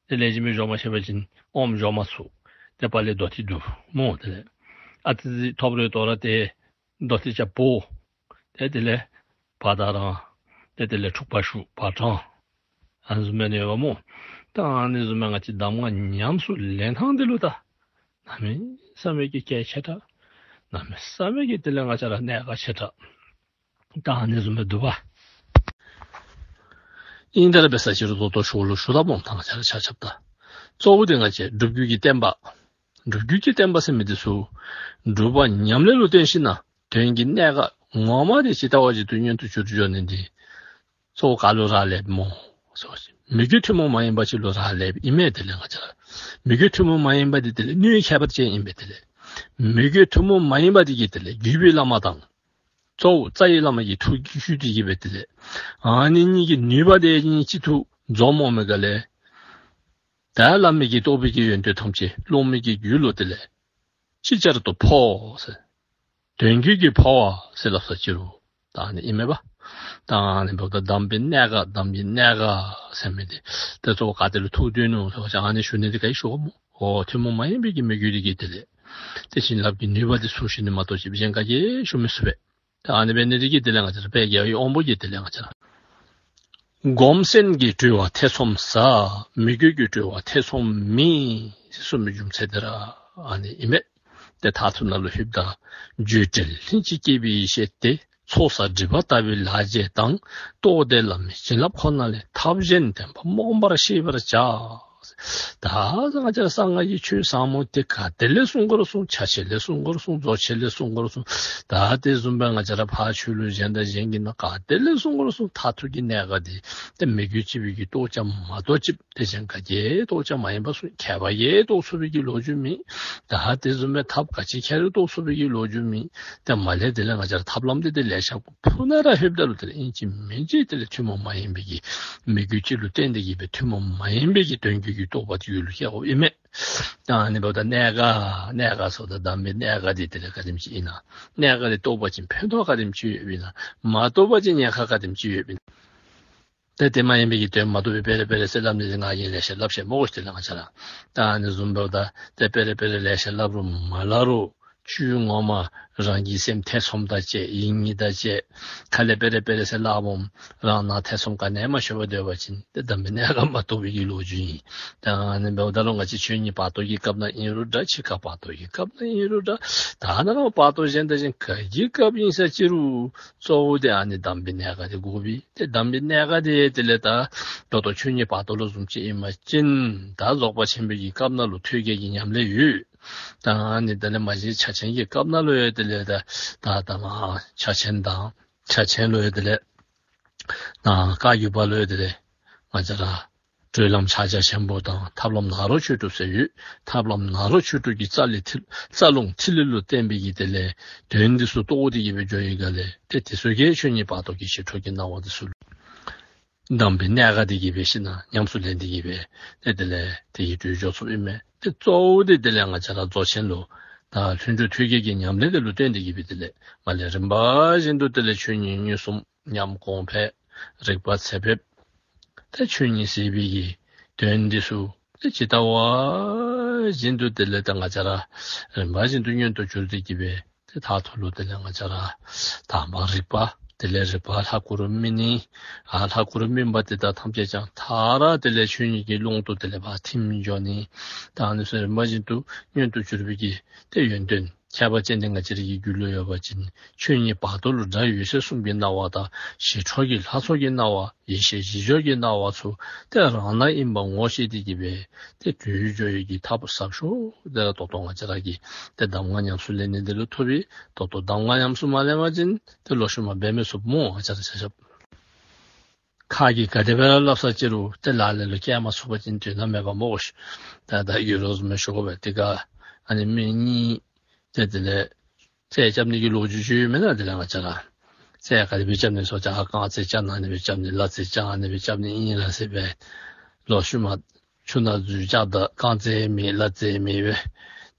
ཏེ་ལེགས་ཤོམ་སྦེ་བཞོ་མ་ཤེས་པ་ཅིན་ཨོམ་བཞོ་མ་ཚུགས། ཏེ་ཕར་ལས་རྡོ་ཏི་བརྡུང་སྨོ། དེ་ལས་ཨ་ཙི་ཅིག་ཐོབ་རུང་དོ་རུང་ཏེ་རྡོ་ཏི་རྐྱབ་འབོ། ཏེ་དེ་ལས་བར་ད་རང་ཏེ་དེ་ལས་འཁྲུག་པ་ཞུགས་བར་དྲང་། ཨ་ནི་བཟུམ་སྦེ་ནི་ཡོདཔ་སྨོ། ད་ཨ་ནི་བཟུམ་སྦེ་ང་བཅས་གདམས་ངག་ཉམས་སུ་ལེན་ཐངས་འདི་ལུ་ད་གནམ་མེད་ས་མེད་ཀྱི་གལ་ཆེ་དྲགས། གནམ་མེད་ས་མེད་ཀྱི་དེ་ལས་ང་བཅས་ར་གནད་འགག་ཆེ་དྲགས། ད་ཨ་ནི་བཟུམ་སྦེ་འདུག་པ། ཨིན་ད་ར་འབད་ས་ཅིག་རུང་ཏོག་ཏོ་ཞུ་ལུ་ཞུ་ད་སྨོ། ད་ང་བཅས་ར་ཆ་ཁྱབ་ད་གཙོ་བོ་དེ་ང་བཅས་སྒྲུབ་བརྒྱུད་ཀྱི་བསྟན་པ། སྒྲུབ་བརྒྱུད་ཀྱི་བསྟན་པ་ཟེར་མི་འདི་ཚུ་སྒྲུབ་པ་ཉམས་ལེན་ལུ་བརྟེན་ཞིན་ན་དོན་གྱི་གནད་འགག་ངོ་མ་དེ་ཇི་ལྟ་བ་བཞིན་དུ་མངོན་དུ་གྱུར་འགྱོ་ནི་འདི་གཙོ་བོ་ག་ལུ་རག་ལསཔ་སྨོ་ཟེར་བ་ཅིན་མི་དགེ་ཐུན་མོང་མ་ཡིན་པ་ཅིག་ལུ་རག་ལསཔ་ཨིན་མས། དེ་ལས་ང་བཅས་ར་མི་དགེ་ཐུན་མོང་མ་ཡིན་པ་འདི་དེ་ལས་སྣོད་ཁྱད་པར་ཅན་ཨིན་པས། དེ་ལས་མི་དགེ་ཐུན་མོང་མ་ཡིན་པ་འདི་གིས་དེ་ལས་བརྒྱུད་པའི་བླ་མ་དང་གཙོ་བོ་རྩ་བའི་བླ་མ་གི་ཐུགས་ཀྱི་ཤུགས་འདི་གིས་སྦེ་དེ་ལས་ཨ་ནི་གཉིས་ཀྱི་ནུས་པ་དེ་གཉིས་གཅིག་ཏུ་འཛོམས་འོང་མི་ག་ལས་ད་བླ་མའི་གི་རྟོགས་པའི་གི་ཡོན་ཏན་ཐམས་ཅད་སློབ་མའི་གི་རྒྱུད་ལུ་དེ་ལས་ཅིག་ཅར་དུ་འཕོ་ཟེར། དོན་བརྒྱུད་ཀྱི་འཕོ་བ་ཟེར་སླབ་ས་ཅིག་རུང་ད་ཨ་ནི་ཨིན་མས་པ། ད་ཨ་ནི་འབདཝ་ད་གདམས་པའི་གནད་འགག་གདམས་པའི་གནད་འགག་ཟེར་མི་འདི་ད་གཙོ་བོ་ག་ཏེ་ལུ་ཐུག་སྡོད་ནུག་ཟེར་བ་ཅིན་ཨ་ནི་ཞུ་ནི་འདི་ག་ཡི་ཞུ་དགོ་སྨོ། འོ་ཐུན་མོང་མ་ཡིན་པའི་གི་མི་དགེ་འདི་གིས་དེ་ལས་ཏེ་བྱིན་རླབས་ཀྱི་ནུས་པ་འདི་ཚུར་ཤོར་ནི་མ་གཏོགས་ཅིག་གཞན་ག་གིས་ཞུ་མི་ཚུགས་པས། ད་ཨ་ནི་འབད་ནི་འདི་གིས་དེ་ལས་ང་བཅས་ར་དཔལ་རྒྱལ་བའི་དབང་པོ་གིས་དེ་ལས་ང་བཅས་ར་ སྒོམ་གསན་གྱི་སྤྲོ་བ་ཐེ་ཚོམ་ཟ། མོས་གུས་ཀྱི་སྤྲོ་བ་ཐེ་ཚོམ་མེད་ཟེར་གསུངས་མི་རྒྱུ་མཚན་དེ་ར་ཨ་ནི་ཨིན་མས། ཏེ་མཐའ་ཐུག་ནང་ལུ་ལྷོདཔ་ད་བརྗོད་བྲལ་ལྷན་ཅིག་སྐྱེས་པའི་ཡེ་ཤེས་དེ། ཚོགས་བསགས་སྒྲིབ་པ་ལྟ་བུའི་ལག་རྗེས་དང་། རྟོགས་ལྡན་བླ་མའི་བྱིན་རླབས་ཁོ་ན་ལས། ཐབས་གཞན་བསྟེན་པ་རྨོངས་པར་ཤེས་པར་བྱ། ད་ང་བཅས་ར་གསང་སྔགས་ཀྱི་ཆོས་ཟབ་མོ་དེ་ག་ཏེ་ལས་གསུང་དགོ་རུང་གསུང་། ཕྱག་ཆེན་ལས་གསུང་དགོ་རུང་གསུང་། རྫོགས་ཆེན་ལས་གསུང་དགོ་རུང་གསུང་། ད་དེ་བཟུམ་སྦེ་ང་བཅས་ར་ཕར་ཆོས་ལུགས་གཞན་དང་གཞན་གྱི་ནང་ག་ཏེ་ལས་གསུང་དགོ་རུང་གསུང་། མཐར་ཐུག་གི་གནད་འགག་དེ་ཏེ་མོས་གུས་ཅིག་སྦེ་གིས་རྟོགས་རྐྱབ་མ་གཏོགས་ཅིག་ཏེ་གཞན་ག་གིས་རྟོགས་རྐྱབ་མ་ཡིན་པ་སོང་། མཁས་པ་གིས་རྟོགས་ཚུགས་པའི་གི་ལོ་རྒྱུས་མེད། ད་དེ་བཟུམ་སྦེ་ཐབས་ག་ཅི་མཁས་རུང་རྟོགས་ཚུགས་པའི་གི་ལོ་རྒྱུས་མེད། ཏེ་མ་ལས་དེ་ལས་ང་བཅས་ར་ཐབས་ལམ་དེ་དེ་ལེ་ཤ་ཕུ་ནང་ར་ལྷོདཔ་ད་ལུ་དེ་ལས་ཨིན་ཅི་མིན་ཅི་དེ་ལས་ཐུན་མོང་མ་ཡིན་པའི་གི་མོས་གུས་ཅིག་ལུ་བརྟེན་ཏེ་གིས་སྦེ་ཐུན་མོང་མ་ཡིན་པའི་གི་དོན་བརྒྱུད་ཀྱི་རྟོགས་པ་དེ་ཡུལ་ལུ་སྐྱེ་དགོཔ་ཨིན་མས། ད་ཨ་ནི་འབདཝ་ད་གནད་འགག་གནད་འགག་ཟེརཝ་ད་གདམས་པའི་གནད་འགག་དེ་དེ་ལས་ག་དེམ་ཅིག་ཨིན་ན། གནད་འགག་དེ་རྟོགས་པ་ཅིན་ཕན་ཐོགས་ག་དེམ་ཅིག་ཡོདཔ་ཨིན་ན། མ་རྟོགས་པ་ཅིན་ཉེན་ཁ་ག་དེམ་ཅིག་ཡོདཔ་ཨིན་ན། ཏེ་དེ་མ་ཡིན་པའི་གི་དོན་མ་རྟོགས་པའི་སྤེ་ར་སྤེ་ར་ཟེར་སླབ་ནི་དེ་ང་གིས་ལེ་ཤ་སླབ་ཤེས་སྨོ་གོ་ཤེས། དེ་ལས་ང་བཅས་ར་ད་ཨ་ནི་བཟུམ་འབདཝ་ད་ཏེ་སྤེ་ར་སྤེ་ར་ལེ་ཤ་སླབ་རུང་མ་སླབ་རུང་ཆོས་ངོ་མ་རང་གི་སེམས་ཐེ་ཚོམ་དང་བཅས་ཡིད་གཉིས་དང་བཅས་ཁ་ལས་སྤེ་ར་སྤེ་ར་ཟེར་སླབ་འོང་རང་ནང་ཐེ་ཚོམ་ག་ནི་ཡང་མ་ཤོར་བར་སྡོད་པ་ཅིན་ཏེ་གདམས་པའི་གནད་འགག་མ་རྟོགས་པའི་གི་ལོ་རྒྱུས་ཨིན། ད་ཨ་ནི་འབདཝ་ད་ལུ་ང་བཅས་ཆོས་ཉིད་བར་དོ་གི་སྐབས་ནང་ཨིན་རུང་འདྲ། འཆི་ཁ་བར་དོ་གི་སྐབས་ནང་ཨིན་རུང་འདྲ། ད་ནཱ་ལུ་བར་དོ་གཞན་དང་གཞན་ག་གི་སྐབས་ཨིན་ས་ཅི་རུང་གཙོ་བོ་དེ་ཨ་ནི་གདམས་པའི་གནད་འགག་དེ་དགོ་པས། ཏེ་གདམས་པའི་གནད་འགག་དེ་དེ་ལས་ད་ད་ལྟོ་ཆོས་ཉིད་བར་དོ་ལུ་བཟུམ་ཅིག་ཨིན་པ་ཅིན་ད་རྫོགས་པ་ཆེན་པོའི་གི་སྐབས་ནང་ལུ་ཐོད་རྒལ་གྱི་ཉམས་ལེན་ཡོད། ད་ཨ་ནི་དེ་ལས་མ་གཞི་ཕྱག་ཆེན་གྱི་སྐབས་ནང་ལུ་ཡང་དེ་ལས་ད་ད་ད་མ་ཕྱག་ཆེན་དང་ཕྱག་ཆེན་ལུ་ཡང་དེ་ལས་ད་བཀའ་བརྒྱུད་པ་ལུ་ཡང་དེ་ལས་ང་བཅས་ར་གྲོལ་ལམ་ཕྱག་རྒྱ་ཆེན་པོ་དང་ཐབས་ལམ་ནཱ་རོ་ཆོས་དྲུག་ཟེར་ཡོད། ཐབས་ལམ་ནཱ་རོ་ཆོས་དྲུག་གི་རྩ་ལས་ཐིལ་རྩ་རླུང་ཐིག་ལེ་ལུ་བརྟེན་པའི་གི་དེ་ལས་དོན་འདི་ཚུ་རྟོགས་ཏེ་གིས་སྦེ་འགྱོ་ཡི་ག་ལས་ཏེ་དེ་ཚུ་གིས་ཆོས་ཉིད་བར་དོ་གི་ཞི་ཁྲོ་གི་སྣང་བ་འདི་ཚུ་ལུ་གདམས་པའི་གནད་འགག་དེ་གིས་སྦེ་ཤིན་ཏུ་ཉམས་སུ་ལེན་ཏེ་གིས་སྦེ་ཏེ་དེ་ལས་དེ་གིས་གྲོལ་འགྱོ་ཚུགསཔ་ཨིན་མས། ཏེ་གཙོ་བོ་དེ་དེ་ལས་ང་བཅས་ར་རྫོགས་ཆེན་ལུ་ད་ལྷུན་གྲུབ་ཐོད་རྒལ་གྱི་ཉམས་ལེན་དེ་ལུ་བརྟེན་ཏེ་གིས་སྦེ་དེ་ལས་མ་ལས་རིམ་པ་བཞིན་དུ་དེ་ལས་ཆོས་ཉིད་མངོན་སུམ་ཉམས་གོང་འཕེལ་རིག་པ་ཚད་ཕེབས། ཏེ་ཆོས་ཉིད་ཟད་པའི་གི་དོན་འདི་ཚུ་ཏེ་ཇི་ལྟ་བ་བཞིན་དུ་དེ་ལས་ད་ང་བཅས་ར་རིམ་པ་བཞིན་དུ་མངོན་དུ་གྱུར་ཏེ་གིས་སྦེ་ཏེ་མཐའ་ཐུག་ལུ་དེ་ལས་ང་བཅས་ར་དང་པ་རིག་པ། དེ་ལས་རིག་པ་ལྷ་སྐུ་རུ་སྨིན་ནི། ཨ་ལྷ་སྐུ་རུ་སྨིན་པ་དེ་དག་ཐམས་ཅད་ཀྱང་མཐར་དེ་ལས་ཆོས་ཉིད་ཀྱི་ཀློང་དུ་དེ་ལས་ཕར་ཐིམ་འགྱོ་ནི། ད་ཨ་ནི་ཚུ་རིམ་པ་བཞིན་དུ་མངོན་དུ་གྱུར་པའི་གི་ཏེ་ཡོན་ཏན་ཁྱད་པར་ཅན་དེ་ང་བཅས་ར་གི་རྒྱུད་ལུ་ཡོད་པ་ཅིན་ཆོས་ཉིད་བར་དོ་ལུ་སྒྲ་འོད་ཟེར་གསུམ་གྱི་སྣང་བ་དང་ཞི་ཁྲོ་གི་ལྷ་ཚོགས་ཀྱི་སྣང་བ་ཡེ་ཤེས་བཞི་སྦྱོར་གྱི་སྣང་བ་ཚུ་ཏེ་རང་སྣང་ཨིནམ་ངོ་ཤེས་ཏེ་གིས་སྦེ་ཏེ་གྲོལ་འགྱོ་ཡི་གི་ཐབས་ཟབ་ཤོས་དེ་ར་ད་ལྟོ་ང་བཅས་ར་གིས་ཏེ་གདམས་ངག་ཉམས་སུ་ལེན་ནི་དེ་ལུ་ཐུག་པས། ད་ལྟོ་གདམས་ངག་ཉམས་སུ་མ་ལེན་པ་ཅིན་ཏེ་ལོག་ཤུལ་མ་འབད་མི་ཚུགས་སྨོ། ང་བཅས་ར་ཆ་ཁྱབ་ཁ་གིས་ག་དེ་སྦེ་ར་སླབ་ས་ཅི་རུང་ཏེ་ལག་ལེན་ལུ་བཀལ་མ་ཚུགས་པ་ཅིན་དོན་དག་མེད་པ་སྨོ་ཤིག། ད་ད་ཡོད་རོགས་བཟུམ་སྦེ་ཞུ་དགོ་པས། དེ་ཁར་ཨ་ནི་མི་གཉིས་ཏེ་དེ་ལས་རྩེད་རྐྱབ་ནི་གི་ལོ་རྒྱུས་ཅིག་ཡོད་མེན་ན། དེ་ལས་ང་བཅས་ར་རྩེད་ག་དེ་སྦེ་རྐྱབ་ནི་ཟེར་བ་ཅིན་ཨ་རྐང་རྩེད་རྐྱབ་ན་ཨ་ནི་སྦེ་རྐྱབ་ནི། ལག་རྩེད་རྐྱབ་ན་ཨ་ནི་སྦེ་རྐྱབ་ནི་ཨིན་ལགས་ཟེར་སྦེ་ལོག་ཤུལ་མ་ཆུ་ནང་འཛུལ་རྐྱབ་ད་རྐང་རྩེད་མེད་ལག་རྩེད་མེད་སྦེ་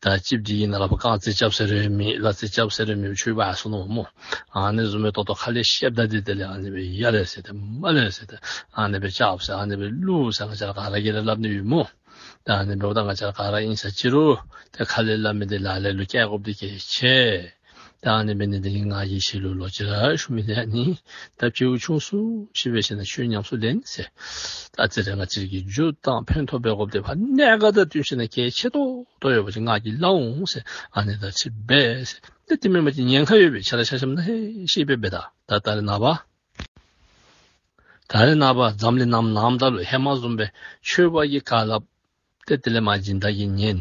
ད་ཅིག་འདི་གི་ནང་ལུ་ཕར་རྐང་རྩེད་རྐྱབ་ཟེར་རུང་མེད་ལག་རྩེད་རྐྱབ་ཟེར་རུང་མེད་ཆོས་པ་ཡར་སོང་ནུག་སྨོ། ཨ་ནི་བཟུམ་སྦེ་ད་ལྟོ་ཁ་ལས་བཤདཔ་ད་འདི་དེ་ལས་ཨ་ནི་སྦེ་ཡར་ལེན་ཟེར་ཏེ་མར་ལེན་ཟེར་ཏེ་ཨ་ནི་སྦེ་རྐྱབ་ཟེར་ཨ་ནི་སྦེ་བླུག་ཟེར་ང་བཅས་ར་ག་ར་གིས་ར་སླབ་ནི་ཡོད་སྨོ། ད་ཨ་ནི་འབདཝ་ད་ང་བཅས་ར་ག་ར་ཨིན་ས་ཅི་རུང་ཏེ་ཁ་ལས་སླབ་མི་དེ་ལག་ལེན་ལུ་བཀལ་དགོཔ་འདི་གལ་ཆེ། ད་ཨ་ནི་འབད་ནི་དེ་གིས་ང་གིས་ཁྱེད་ལུ་ལོག་ཅི་ར་ཞུ་མི་དེ་ཨ་ནི་ད་ཕྱི་རུ་ཆུང་སུ་ཅིག་འབད་ཞིན་ན་ཆོས་ཉམས་སུ་ལེན་ཟེར། ད་ཨ་ཙི་རེ་ང་བཅས་ཀྱིས་རྒྱུ་དང་ཕན་ཐོགས་འབད་དགོཔ་དེ་ཕར་གནད་འགག་དང་བསྟུན་ཞིན་ན་གལ་ཆེ་ཏོག་ཏོ་ཡོད་པ་ཅིན་ང་གིས་སླབ་འོང་ཟེར། ཨ་ནི་ད་ཅིག་འབད་ཟེར། ཏེ་དེ་མེན་པ་ཅིན་ཉེན་ཁ་ཡོད་པས། ཁྱེད་ར་ཆ་ཁྱབ་ནཱ་ཧེ་ཤེས་པས་འབད་ད། ད་ད་རེས་ནངས་པ་ད་རེས་ནངས་པ་འཛམ་གླིང་ནང་ནམ་ད་ལུ་ཧེ་མ་བཟུམ་སྦེ་ཆོས་པ་གིས་ག་སླབ་ཏེ་དེ་ལས་མར་སྦྱིན་བདག་གིས་ཉན།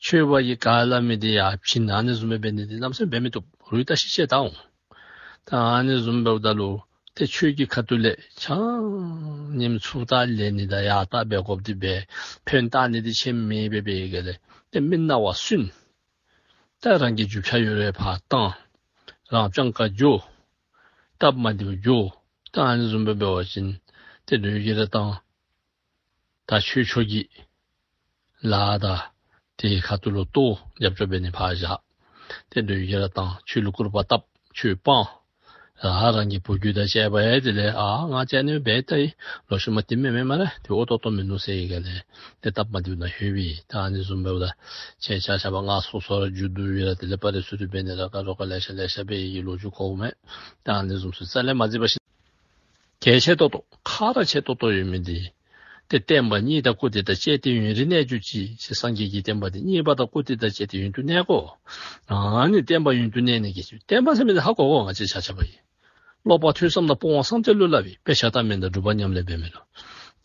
ཆོས་པ་གིས་ག་སླབ་མི་དེ་ཡར་བྱིན། ཨ་ནི་བཟུམ་སྦེ་འབད་ནི་དེ་གནམ་མེད་ས་མེད་འབད་མི་བཏུབ། རུང་ད་ཤི་ཤི་ད་འོང་། ད་ཨ་ནི་བཟུམ་འབདཝ་ད་ལུ་ཏེ་ཆོས་ཀྱི་ཁ་ཐུག་ལས་ཆ་མཉམ་ཚུར་ལྟ་ལེན་ནི་དང་ཡར་ལྟ་འབད་དགོཔ་འདི་སྦེ་ཕན་བཏགས་ནི་འདི་ཆེ་མི་འབད་བའི་ག་ལས་ཏེ་མི་སྣང་བ་སུན། ད་རང་གི་རྒྱུ་ཆ་ཡོད་རུང་ཕར་བཏང་། རང་སྤྱང་ཀ་འགྱོ། སྟབས་མ་བདེཝ་འགྱོ། ད་ཨ་ནི་བཟུམ་སྦེ་འབད་བ་ཅིན་ཏེ་ལོག་ཅི་ར་བཏང་། ད་ཆོས་ཕྱོགས་ཀྱི་ལཱ་དང་དེའི་ཁ་ཐུག་ལུ་ལྟོ་རྒྱབ་སྐྱོར་འབད་ནི་ཕར་བཞག། ཏེ་ལོག་ཅི་ར་བཏང་། ཆོས་ལུ་སྐུར་པ་བཏབ། ཆོས་སྤང་། ཨ་རང་གི་བུ་རྒྱུད་དང་བཅས་པ་ཡང་དེ་ལས་ཨ་ང་བཅས་ནི་འབད་ད་ཡི། ལོག་ཤུལ་མ་དེ་མེན་མེན་སྨ་རེ། དེ་ཨོ་ཏོག་ཏོ་མིན་ནུག་ཟེར་ཡི་ག་ལས་ཏེ་སྟབས་མ་བདེཝ་ནང་ལྷོད་པས། ད་ཨ་ནི་བཟུམ་འབདཝ་ད་ཁྱེད་ཆ་ཁྱབ་ང་སོ་སོ་ར་རྒྱུ་དུ་ཡོད་ར་དེ་ལས་སྤ་རི་སུ་རི་འབད་ནི་ར་ག་རོགས་ག་ལེ་ཤ་ལེ་ཤ་འབད་ཡི་གི་ལོ་རྒྱུས་གོཝ་མས། ད་ཨ་ནི་བཟུམ་ཚུ་རྩ་ལས་མ་མཛད་པར་ཤིག། གལ་ཆེ་ཏོག་ཏོ་ཁག་ར་ཆེ་ཏོག་ཏོ་ཡོད་མི་འདི། ཏེ་བསྟན་པ་རྙེད་དང་བཀུར་སྟི་དང་བཅས་ཏེ་ཡུན་རིང་གནས་གྱུར་ཅིག་ཟེར། སངས་རྒྱས་ཀྱི་བསྟན་པ་འདི་རྙེད་པ་དང་བཀུར་སྟི་དང་བཅས་ཏེ་ཡུན་དུ་གནས་དགོ། ཨ་ནི་བསྟན་པ་ཡུན་དུ་གནས་ནི་གི་ཆེད། བསྟན་པ་ཟེར་མི་འདི་ཧ་གོ་དགོ། ང་བཅས་ཆ་ཁྱབ་ཀྱིས། ཀློག་པ་ཐོས་བསམ་དང་སྤོང་བ་བསམ་གཏན་ལུ་སླབ་པས། དཔེ་ཆ་ལྟ་མིན་དང་སྒྲུབ་པ་ཉམས་ལེན་འབད་མི་ལུ།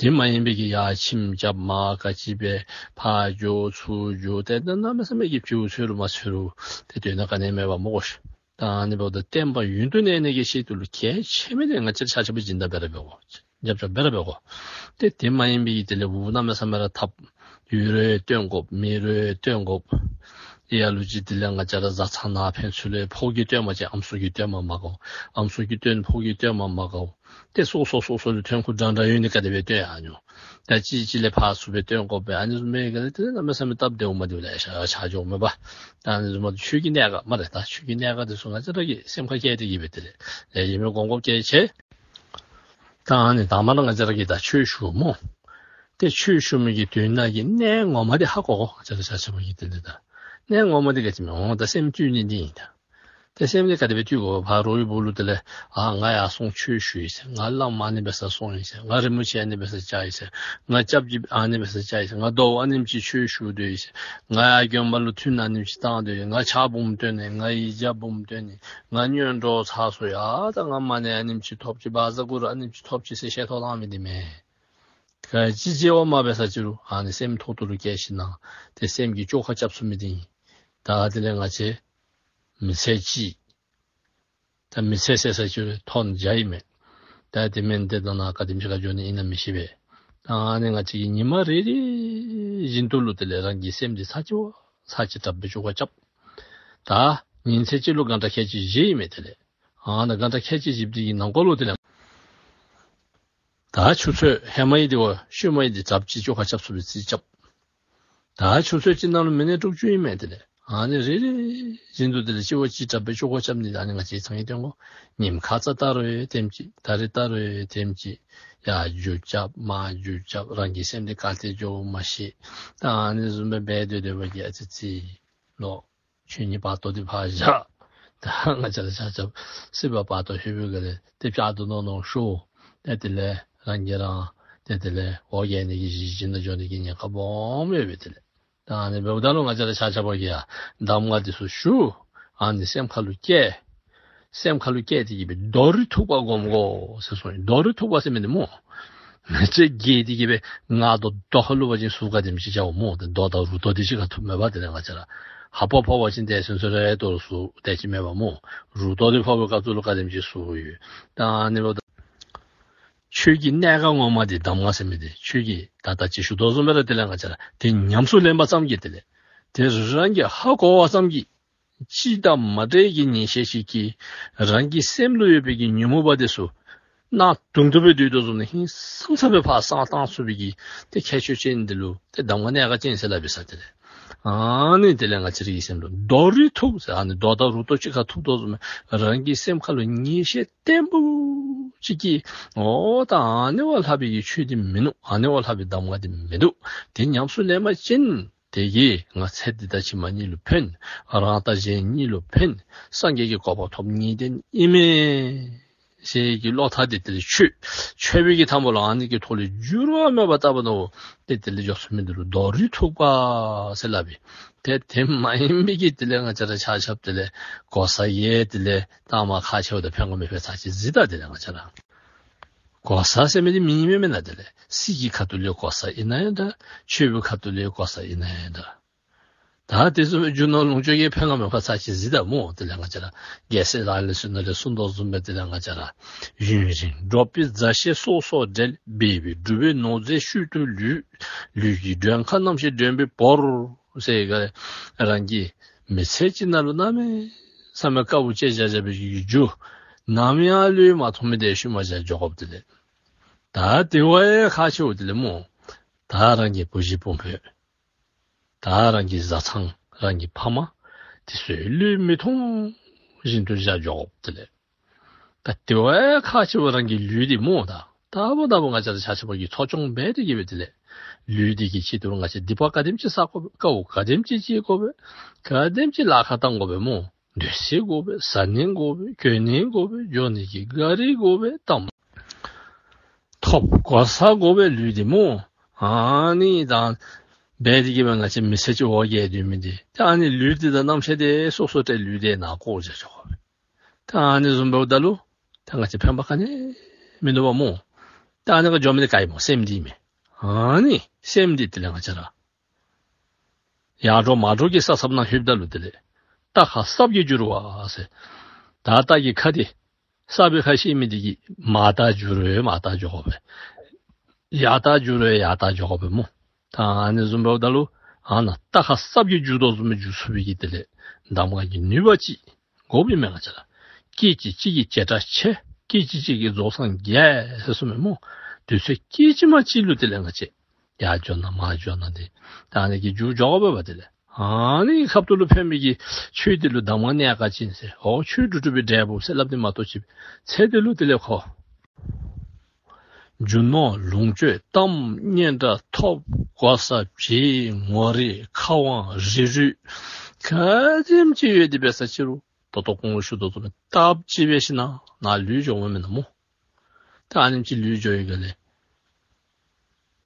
དེ་མ་ཡིན་པའི་གི་ཡར་ཁྱིམ་རྐྱབ་མར་ག་ཅི་འབད་ཕར་འགྱོ་ཚུར་འགྱོ་ཏེ་གནམ་མེད་ས་མེད་ཀྱི་བྱིའུ་འཚོལ་རུང་མ་འཚོལ་རུང་ཏེ་དོན་དག་ག་ནི་མེད་པ་སྨོ་གོ་ཤིག། ད་ཨ་ནི་འབདཝ་ད་བསྟན་པ་ཡུན་དུ་གནས་ནི་གི་ཆེད་དུ་ལུ་གལ་ཆེ་མི་འདི་ང་བཅས་ཆ་ཁྱབ་སྦྱིན་བདག་འབད་ར་འབད་དགོ། རྒྱབ་སྐྱོར་འབད་ར་འབད་དགོ། ཏེ་དེ་མ་ཡིན་པའི་གི་དེ་ལས་འུ་གནམ་མེད་ས་མེད་ར་འཐབ། ཡུལ་རེ་བཏོན་དགོཔ་མི་རེ་བཏོན་དགོཔ། ཡ་ལུ་ཅིག་དེ་ལས་ང་བཅས་ར་བཟའ་ཚང་ནང་ཕན་ཚུན་ལས་ཕོ་གིས་བཏོན་པ་ཅིན་ཨམ་སྲུ་གིས་བཏོན་པ་མ་དགའཝ། ཨམ་སྲུ་གིས་བཏོན་ཕོ་གིས་བཏོན་པ་མ་དགའཝ། ཏེ་སོ་སོ་སོ་སོ་ལུ་ཐོན་ཁུངས་འདྲ་འདྲ་ཡོད་ནི་ག་དེ་སྦེ་བཏོན་ཡར་འགྱོ། ད་གཅིག་གཅིག་ལས་ཕར་ཚུར་སྦེ་བཏོན་དགོཔ་སྦེ་ཨ་ནི་བཟུམ་མའི་ག་དེ་གནམ་མེད་ས་མེད་སྟབས་བདེཝ་མ་བདེཝ་ལེ་ཤ་ཆགས་འགྱོཝ་མས་པ། ད་ཨ་ནི་བཟུམ་མ་ཆོས་ཀྱི་གནད་འགག་སྨ་རེ། ད་ཆོས་ཀྱི་གནད་འགག་འདི་ཚུ་ང་བཅས་ར་གིས་སེམས་ཁར་བཀལ་ཏེ་གི་སྦེ་དེ་ལས་ལེགས་ཤོམ་སྦེ་སྒོམ་སྒོམ་བསྐྱེད་བྱས། ད་ཨ་ནི་དང་པ་ར་ང་བཅས་ར་གིས་ད་ཆོས་ཞུཝ་སྨོ། ཏེ་ཆོས་ཞུ་མི་གི་དོན་དག་གི་གནད་ངོ་མ་འདི་ཧ་གོ་དགོ། ང་བཅས་ར་ཆ་ཁྱབ་ཀྱིས་དེ་ལས་ད་གནད་ངོ་མ་འདི་ག་ཅི་སྨོ། འོ་ད་སེམས་བཏུལ་ནི་འདི་ཨིན་ད། ཏེ་སེམས་འདི་ག་དེ་སྦེ་བཏུལ་དགོ། ཕར་རོགས་ཀྱི་སྦུག་ལུ་དེ་ལས་ཨ་ང་ཡར་སོང་ཆོས་ཞུ་ཡི་ཟེར། ང་བླམ་ཨ་ནི་འབད་སར་སོང་ཡི་ཟེར། ང་རིན་པོ་ཆེ་ཨ་ནི་འབད་སར་བཅར་ཡི་ཟེར། ང་སྐྱབས་རྗེ་ཨ་ནི་འབད་སར་བཅར་ཡི་ཟེར། ང་ཟླཝ་ཨ་ནེམ་ཅིག་ཆོས་ཞུ་སྡོད་ཡི་ཟེར། ང་ཡར་དགོན་པ་ལུ་ཐུན་ཨ་ནེམ་ཅིག་བཏང་སྡོད་ཡི། ང་ཕྱག་འབུམ་བཏོན་ནི། ང་ཡིག་བརྒྱ་འབུམ་བཏོན་ནི། ང་སྔོན་འགྲོ་ཚར་སོ་ཡི། ཨ་ད་ང་མ་ཎི་ཨ་ནེམ་ཅིག་ཐོབ་ཅི། བཛྲ་གུ་རུ་ཨ་ནེམ་ཅིག་ཐོབ་ཅི་ཟེར་བཤད་ཐོག་བཏང་མི་འདི་མེན། ག་ཅི་བྱས་པ་མ་འབད་ས་ཅི་རུང་ཨ་ནི་སེམས་ཐོག་ཏུ་ལུ་བསྐྱེད་ཞིནམ་ལས་ཏེ་སེམས་ཀྱི་བཅོ་ཁ་རྐྱབ་ཚུགས་མི་འདི་ཨིན། ད་དེ་ལས་ང་བཅས་མི་ཚེ་གཅིག། ད་མི་ཚེ་ཟེར་ས་ཅི་རུང་ཐོག་ནི་བརྒྱ་ཨིན་མས། ད་དེ་མེན་ཏེ་ད་ནཱ་ག་དེམ་ཅིག་ཁར་འགྱོ་ནི་ཨིན་ན་མི་ཤེས་པས། ད་ཨ་ནི་ང་བཅས་ཀྱིས་ཉི་མ་རེ་རེ་བཞིན་དུ་ལུ་དེ་ལས་རང་གི་སེམས་འདི་ཚར་གཅིག་བ་ཚར་གཅིག་དྲག་སྦེ་བཅོ་ཁ་རྐྱབ། ད་ཉིན་མཚན་གཅིག་ལུ་གང་དྲག་ཁལ་གཅིག་བཞེས་ཨིན་མས། དེ་ལས་ཨ་ནཱ་གང་དྲག་ཁལ་གཅིག་བཞེསཔ་འདི་གི་ནང་འཁོད་ལུ་དེ་ལས་ད་ཆུ་ཚོད་ཧེ་མ་ཡི་འདི་བ་ཤུལ་མ་ཡི་འདི་ཙམ་ཅིག་བཅོ་ཁ་རྐྱབ་ཚུགས་པའི་རྩིས་རྐྱབ། ད་ཆུ་ཚོད་གཅིག་ནང་ལུ་མི་ནིཊ་དྲུག་ཅུ་ཨིན་མས། དེ་ལས་ཨ་ནི་རེ་རེ་བཞིན་དུ་དེ་ལས་གཅིག་བ་གཅིག་དྲག་སྦེ་བཅོ་ཁ་རྐྱབ་ནི་ཨ་ནི་ང་བཅས་ཚང་གིས་སྟོན་དགོ། ཉིནམ་ཁ་ཙ་ལྟ་རུང་ཡང་དེམ་ཅིག། ད་རིས་ལྟ་རུང་ཡང་དེམ་ཅིག། ཡར་འགྱུར་རྐྱབ་མར་འགྱུར་རྐྱབ། རང་གི་སེམས་འདི་ག་ཏེ་འགྱོ་མ་ཤེས། ད་ཨ་ནི་བཟུམ་སྦེ་འབད་སྡོད་སྡོད་པ་གིས་ཨ་ཙི་ཙི་ལོ་ཆོས་ཉིད་བར་དོ་འདི་ཕར་བཞག། ད་ང་བཅས་ར་ཆ་ཁྱབ་སྲིད་པ་བར་དོ་ལྷོད་པའི་སྒང་ལས་ཏེ་བསྐྱར་དུ་ནོར་ནོར་ཤོར། ཏེ་དེ་ལས་རང་གིས་རང་ཏེ་དེ་ལས་འོ་བརྒྱལ་ནི་གི་གཞི་བཞིན་དུ་འགྱོ་ནི་གི་ཉེན་ཁ་སྦོམ་ཡོད་པས། དེ་ལས་ད་ཨ་ནི་འབདཝ་ད་ལུ་ང་བཅས་ར་ཆ་ཁྱབ་ཀྱིས་ཡང་གདམས་ངག་འདི་ཚུ་ཞུ། ཨ་ནི་སེམས་ཁ་ལུ་བསྐྱེད། སེམས་ཁ་ལུ་བསྐྱེད་དེ་གི་སྦེ་རྡོ་རིང་ཐུག་པ་སྒོམ་དགོ་ཟེར་གསུངས་ཡི། རྡོ་རིང་ཐུག་པ་ཟེར་མི་འདི་སྨོ། མི་ཚེ་རྒས་དེ་གི་སྦེ་ང་རྡོ་རྡོ་ཁ་ལུ་བ་ཅིན་ཟུག་ག་དེམ་ཅིག་བྱཝ་སྨོ། ཏེ་རྡོ་དང་རུ་རྡོ་དེ་ཅིག་ཁར་ཐུག་མས་པ། དེ་ལས་ང་བཅས་ར་ཧ་པ་ཕོག་པ་ཅིན་ཏེ་སོ་སོ་ར་ཡང་རྡོ་ཟུག་དེ་ཅིག་མེད་པ་སྨོ། རུ་རྡོ་དེ་ཕོག་པའི་སྐབས་སུ་ལུ་ག་དེམ་ཅིག་ཟུག་ཡོད། ད་ཨ་ནི་འབདཝ་ད་ཆོས་ཀྱི་གནད་འགག་ངོ་མ་འདི་གདམས་ངག་ཟེར་མི་འདི་ཆོས་ཀྱི་ད་ལྟ་ཅིག་ཞུ་དོ་བཟུམ་སྦེ་ར་དེ་ལས་ང་བཅས་ར་དེ་ཉམས་སུ་ལེན་པ་ཙམ་གྱིས་དེ་ལས་དེ་རང་གིས་ཧ་གོ་བ་ཙམ་གྱིས་གཅིག་དང་མ་འདྲ་བའི་གི་ངེས་ཤེས་ཤིག་གིས་རང་གི་སེམས་ལུ་ཡོད་པའི་གི་ཉོན་མོངས་པ་དེ་ཚུ་གནག་དུང་དུ་སྦེ་སྡོད་དོ་བཟུམ་ནི་ཧིང་སངས་ས་སྦེ་ཕར་སངས་བཏང་ཚུགས་པའི་གི་ཏེ་ཁྱད་ཆོས་ཅན་འདི་ལུ་ཏེ་གདམས་ངག་གནད་འགག་ཅན་ཟེར་སླབ་ཨིན་ས། དེ་ལས་ཨ་ནི་དེ་ལས་ང་བཅས་ར་གི་སེམས་ལུ་རྡོ་རིང་ཐུག་ཟེར། ཨ་ནི་རྡོ་དང་རུ་རྡོ་གཅིག་ཁར་ཐུག་དོ་བཟུམ་སྦེ་རང་གི་སེམས་ཁ་ལུ་ངེས་ཤེས་བརྟན་པོ་ཅིག་གིས་འོ་ད་ཨ་ནི་བ་ལྷག་པའི་གི་ཆོས་འདི་མིན་ནུག། ཨ་ནི་བ་ལྷག་པའི་གདམས་ངག་འདི་མིན་འདུག། དེ་ཉམས་སུ་ལེན་པ་ཅིན་དེ་གིས་ང་ཚེ་འདི་དང་ཕྱི་མ་གཉིས་ལུ་ཕན། རང་དང་གཞན་གཉིས་ལུ་ཕན། སངས་རྒྱས་ཀྱི་གོ་འཕང་ཐོབ་ནི་དེ་ཨིན་མས་ཟེར་གྱི་བློ་ཐག་དེ་དེ་ལས་ཆོད། ཆོད་པའི་གི་མཐའ་མ་ལུ་ཨ་ནི་གི་ཐོག་ལས་འགྱུར་བ་མེད་པ་ལྟ་བུ་ནོ། ཏེ་དེ་ལས་འགྱོ་ཚུགས་མི་འདི་ལུ་རྡོ་རིང་ཐུག་པ་ཟེར་སླབ་ཨིན། ཏེ་དེ་མ་ཡིན་པའི་གི་དེ་ལས་ང་བཅས་ར་ཆ་ཁྱབ་དེ་ལས་གོ་ས་ཡང་དེ་ལས་ད་མ་ཁག་ཆེཝ་ད་ཕན་དགོ་མི་ཕན་ཚར་ཅིག་གཟིགས་ད། དེ་ལས་ང་བཅས་ར་གོ་ས་ཟེར་མི་འདི་མི་ཨིན་མས་མེན་ན། དེ་ལས་སྲིད་ཀྱི་ཁ་ཐུག་ལས་གོ་ས་ཨིན་ན་ཡང་འདྲ། ཆོས་པའི་ཁ་ཐུག་ལས་གོ་ས་ཨིན་ན་ཡང་འདྲ། ད་དེ་ཚུ་རྒྱུ་ནོར་ལོངས་སྤྱོད་ཀྱིས་ཕན་ག་མི་ཕན་ཚར་ཅིག་གཟིགས་ད་སྨོ། དེ་ལས་ང་བཅས་ར་རྒྱལ་སྲས་ལག་ལེན་སོ་ནང་ལས་གསུངས་དོ་བཟུམ་སྦེ་དེ་ལས་ང་བཅས་ར་ཡུན་རིང་འགྲོགས་པའི་མཛའ་བཤེས་སོ་སོར་འབྲལ། འབད་པས་སྒྲུབ་པའི་ནོར་རྫས་ཤུལ་དུ་ལུས། ལུས་ཀྱི་མགྲོན་ཁང་རྣམ་ཤེས་མགྲོན་པོའི་བོར། ཟེར་ག་རང་གི་མི་ཚེ་གཅིག་ནང་ལུ་གནམ་མེད་ས་མེད་དཀའཝ་སྤྱད་བཞག་བཞག་པའི་གི་རྒྱུ་ནམ་ཡང་བློས་མ་ཐོངས་མི་དེ་ཤུལ་མ་བཞག་འགྱོ་དགོཔ་དེ་ལས། ད་དེ་བ་ཡང་ཁག་ཆེཝ་དེ་ལས་སྨོ། ད་རང་གི་བུ་གཞི་སྤུན་ཕོ། ད་རང་གི་བཟའ་ཚང་རང་གི་ཕ་མ་དེ་ཚུ་བློས་མི་ཐོངས་བཞིན་དུ་བཞག་འགྱོ་དགོཔ་དེ་ལས། ད་དེ་བ་ཁག་ཆེ་བ་རང་གི་ལུས་འདི་སྨོ། ད་ལྟ་བུ་ལྟ་བུ་ང་བཅས་ར་ཆ་ཁྱབ་ཀྱིས་འཚོ་སྐྱོང་འབད་དེ་གི་སྦེ་དེ་ལས་ལུས་འདི་གི་ཆེད་དུ་ང་བཅས་སྡིག་པ་ག་དེམ་ཅིག་བསག་དགོ་པས། དཀའཝ་ག་དེམ་ཅིག་སྤྱད་དགོ་པས། ག་དེམ་ཅིག་ལཱ་ཁག་བཏང་དགོ་པས་སྨོ། སྡོད་ས་དགོ་པས། བཟའ་ནི་དགོ་པས། གྱོན་ནི་དགོ་པས། འགྱོ་ནི་གི་ག་རི་དགོ་པས། དང་ ཐོབ་གོ་ས་དགོ་པས་ལུས་འདི་སྨོ། ཨ་ནི་ད་འབད་དེ་གིས་སྦེ་ང་བཅས་མི་ཚེ་ཅིག་འོ་བརྒྱལ་སྡོད་མི་འདི། ད་ཨ་ནི་ལུས་འདི་དང་རྣམ་ཤེས་འདི་སོ་སོ་ཏེ་ལུས་འདི་ནང་བཀོ་བཞག་ཆོག་པས། ད་ཨ་ནི་བཟུམ་འབདཝ་ད་ལུ་ད་ང་བཅས་ཕན་པ་ག་ནི་མིན་འདུག་པ་སྨོ། ད་ཨ་ནི་ཁར་འགྱོ་མི་འདི་ག་ཨིན་སྨོ། སེམས་འདི་ཨིན་མས། ཨ་ནི་སེམས་འདི་དེ་ལས་ང་བཅས་ར་ཡར་འགྲོ་མར་འགྲོ་གི་ས་སྲབ་ནང་ལྷོདཔ་ད་ལུ་དེ་ལས་རྟ་ཁ་སྲབ་ཀྱིས་བསྒྱུར་བ་ཟེར། ད་རྟ་གི་ཁ་འདི་སྲབ་པའི་ཁ་ཤེས་མི་འདི་གིས་མར་རྟ་བསྒྱུར་རུང་མར་རྟ་འགྱོ་དགོ་པས། ཡར་རྟ་བསྒྱུར་རུང་ཡར་རྟ་འགྱོ་དགོ་པས་སྨོ། ད་ཨ་ནི་བཟུམ་འབདཝ་ད་ལུ་ཨ་ནཱ་རྟ་ཁ་སྲབ་ཀྱིས་བསྒྱུར་དོ་བཟུམ་སྦེ་བསྒྱུར་ཚུགས་པའི་གི་དེ་ལས་གདམས་ངག་གི་ནུས་པ་ཅིག་དགོཔ་ཨིན་མས། ང་བཅས་ར་སྐད་ཅིག་གཅིག་གིས་བྱེ་བྲག་ཕྱེད། སྐད་ཅིག་གཅིག་གིས་རྫོགས་སངས་རྒྱས་ཟེར་གསུངས་མས་སྨོ། དུས་ཚོད་སྐད་ཅིག་མ་གཅིག་ལུ་དེ་ལས་ང་བཅས་ཡར་འགྱོ་ན་མར་འགྱོ་ན་འདི་ད་ཨ་ནི་གིས་འགྱུར་འགྱོ་དགོ་པས་པ། དེ་ལས་ཨ་ནི་ཁབ་ཏུ་ལུ་ཕན་མི་གི་ཆོས་འདི་ལུ་གདམས་ངག་གནད་འགག་ཅན་ཟེར། ཨོ་ཆོས་སྒྲུབ་སྒྲུབ་པའི་འབྲས་བུ་ཟེར་སླབ་ནི་མ་གཏོགས་ཅིག་ཚེ་འདི་ལུ་དེ་ལས་ཁོ་རྒྱུ་ནོར་ལོངས་སྤྱོད་གཏམ་སྙན་གྲགས་ཐོབ་གོ་ས་བྱིས་ངོ་རིས་ཁ་དབང་རིགས་རུས་ག་དེམ་ཅིག་ཡོད་དེ་འབད་ས་ཅི་རུང་ད་ལྟོ་གོང་ལུ་ཞུ་དོ་བཟུམ་སྦེ་སྟབས་གཅིག་འབད་ཞིན་ན་ནཱ་ལུས་འགྱོཝ་མེན་ན་སྨོ། ད་ཨ་ནེམ་ཅིག་ལུས་འགྱོ་བའི་སྒང་ལས་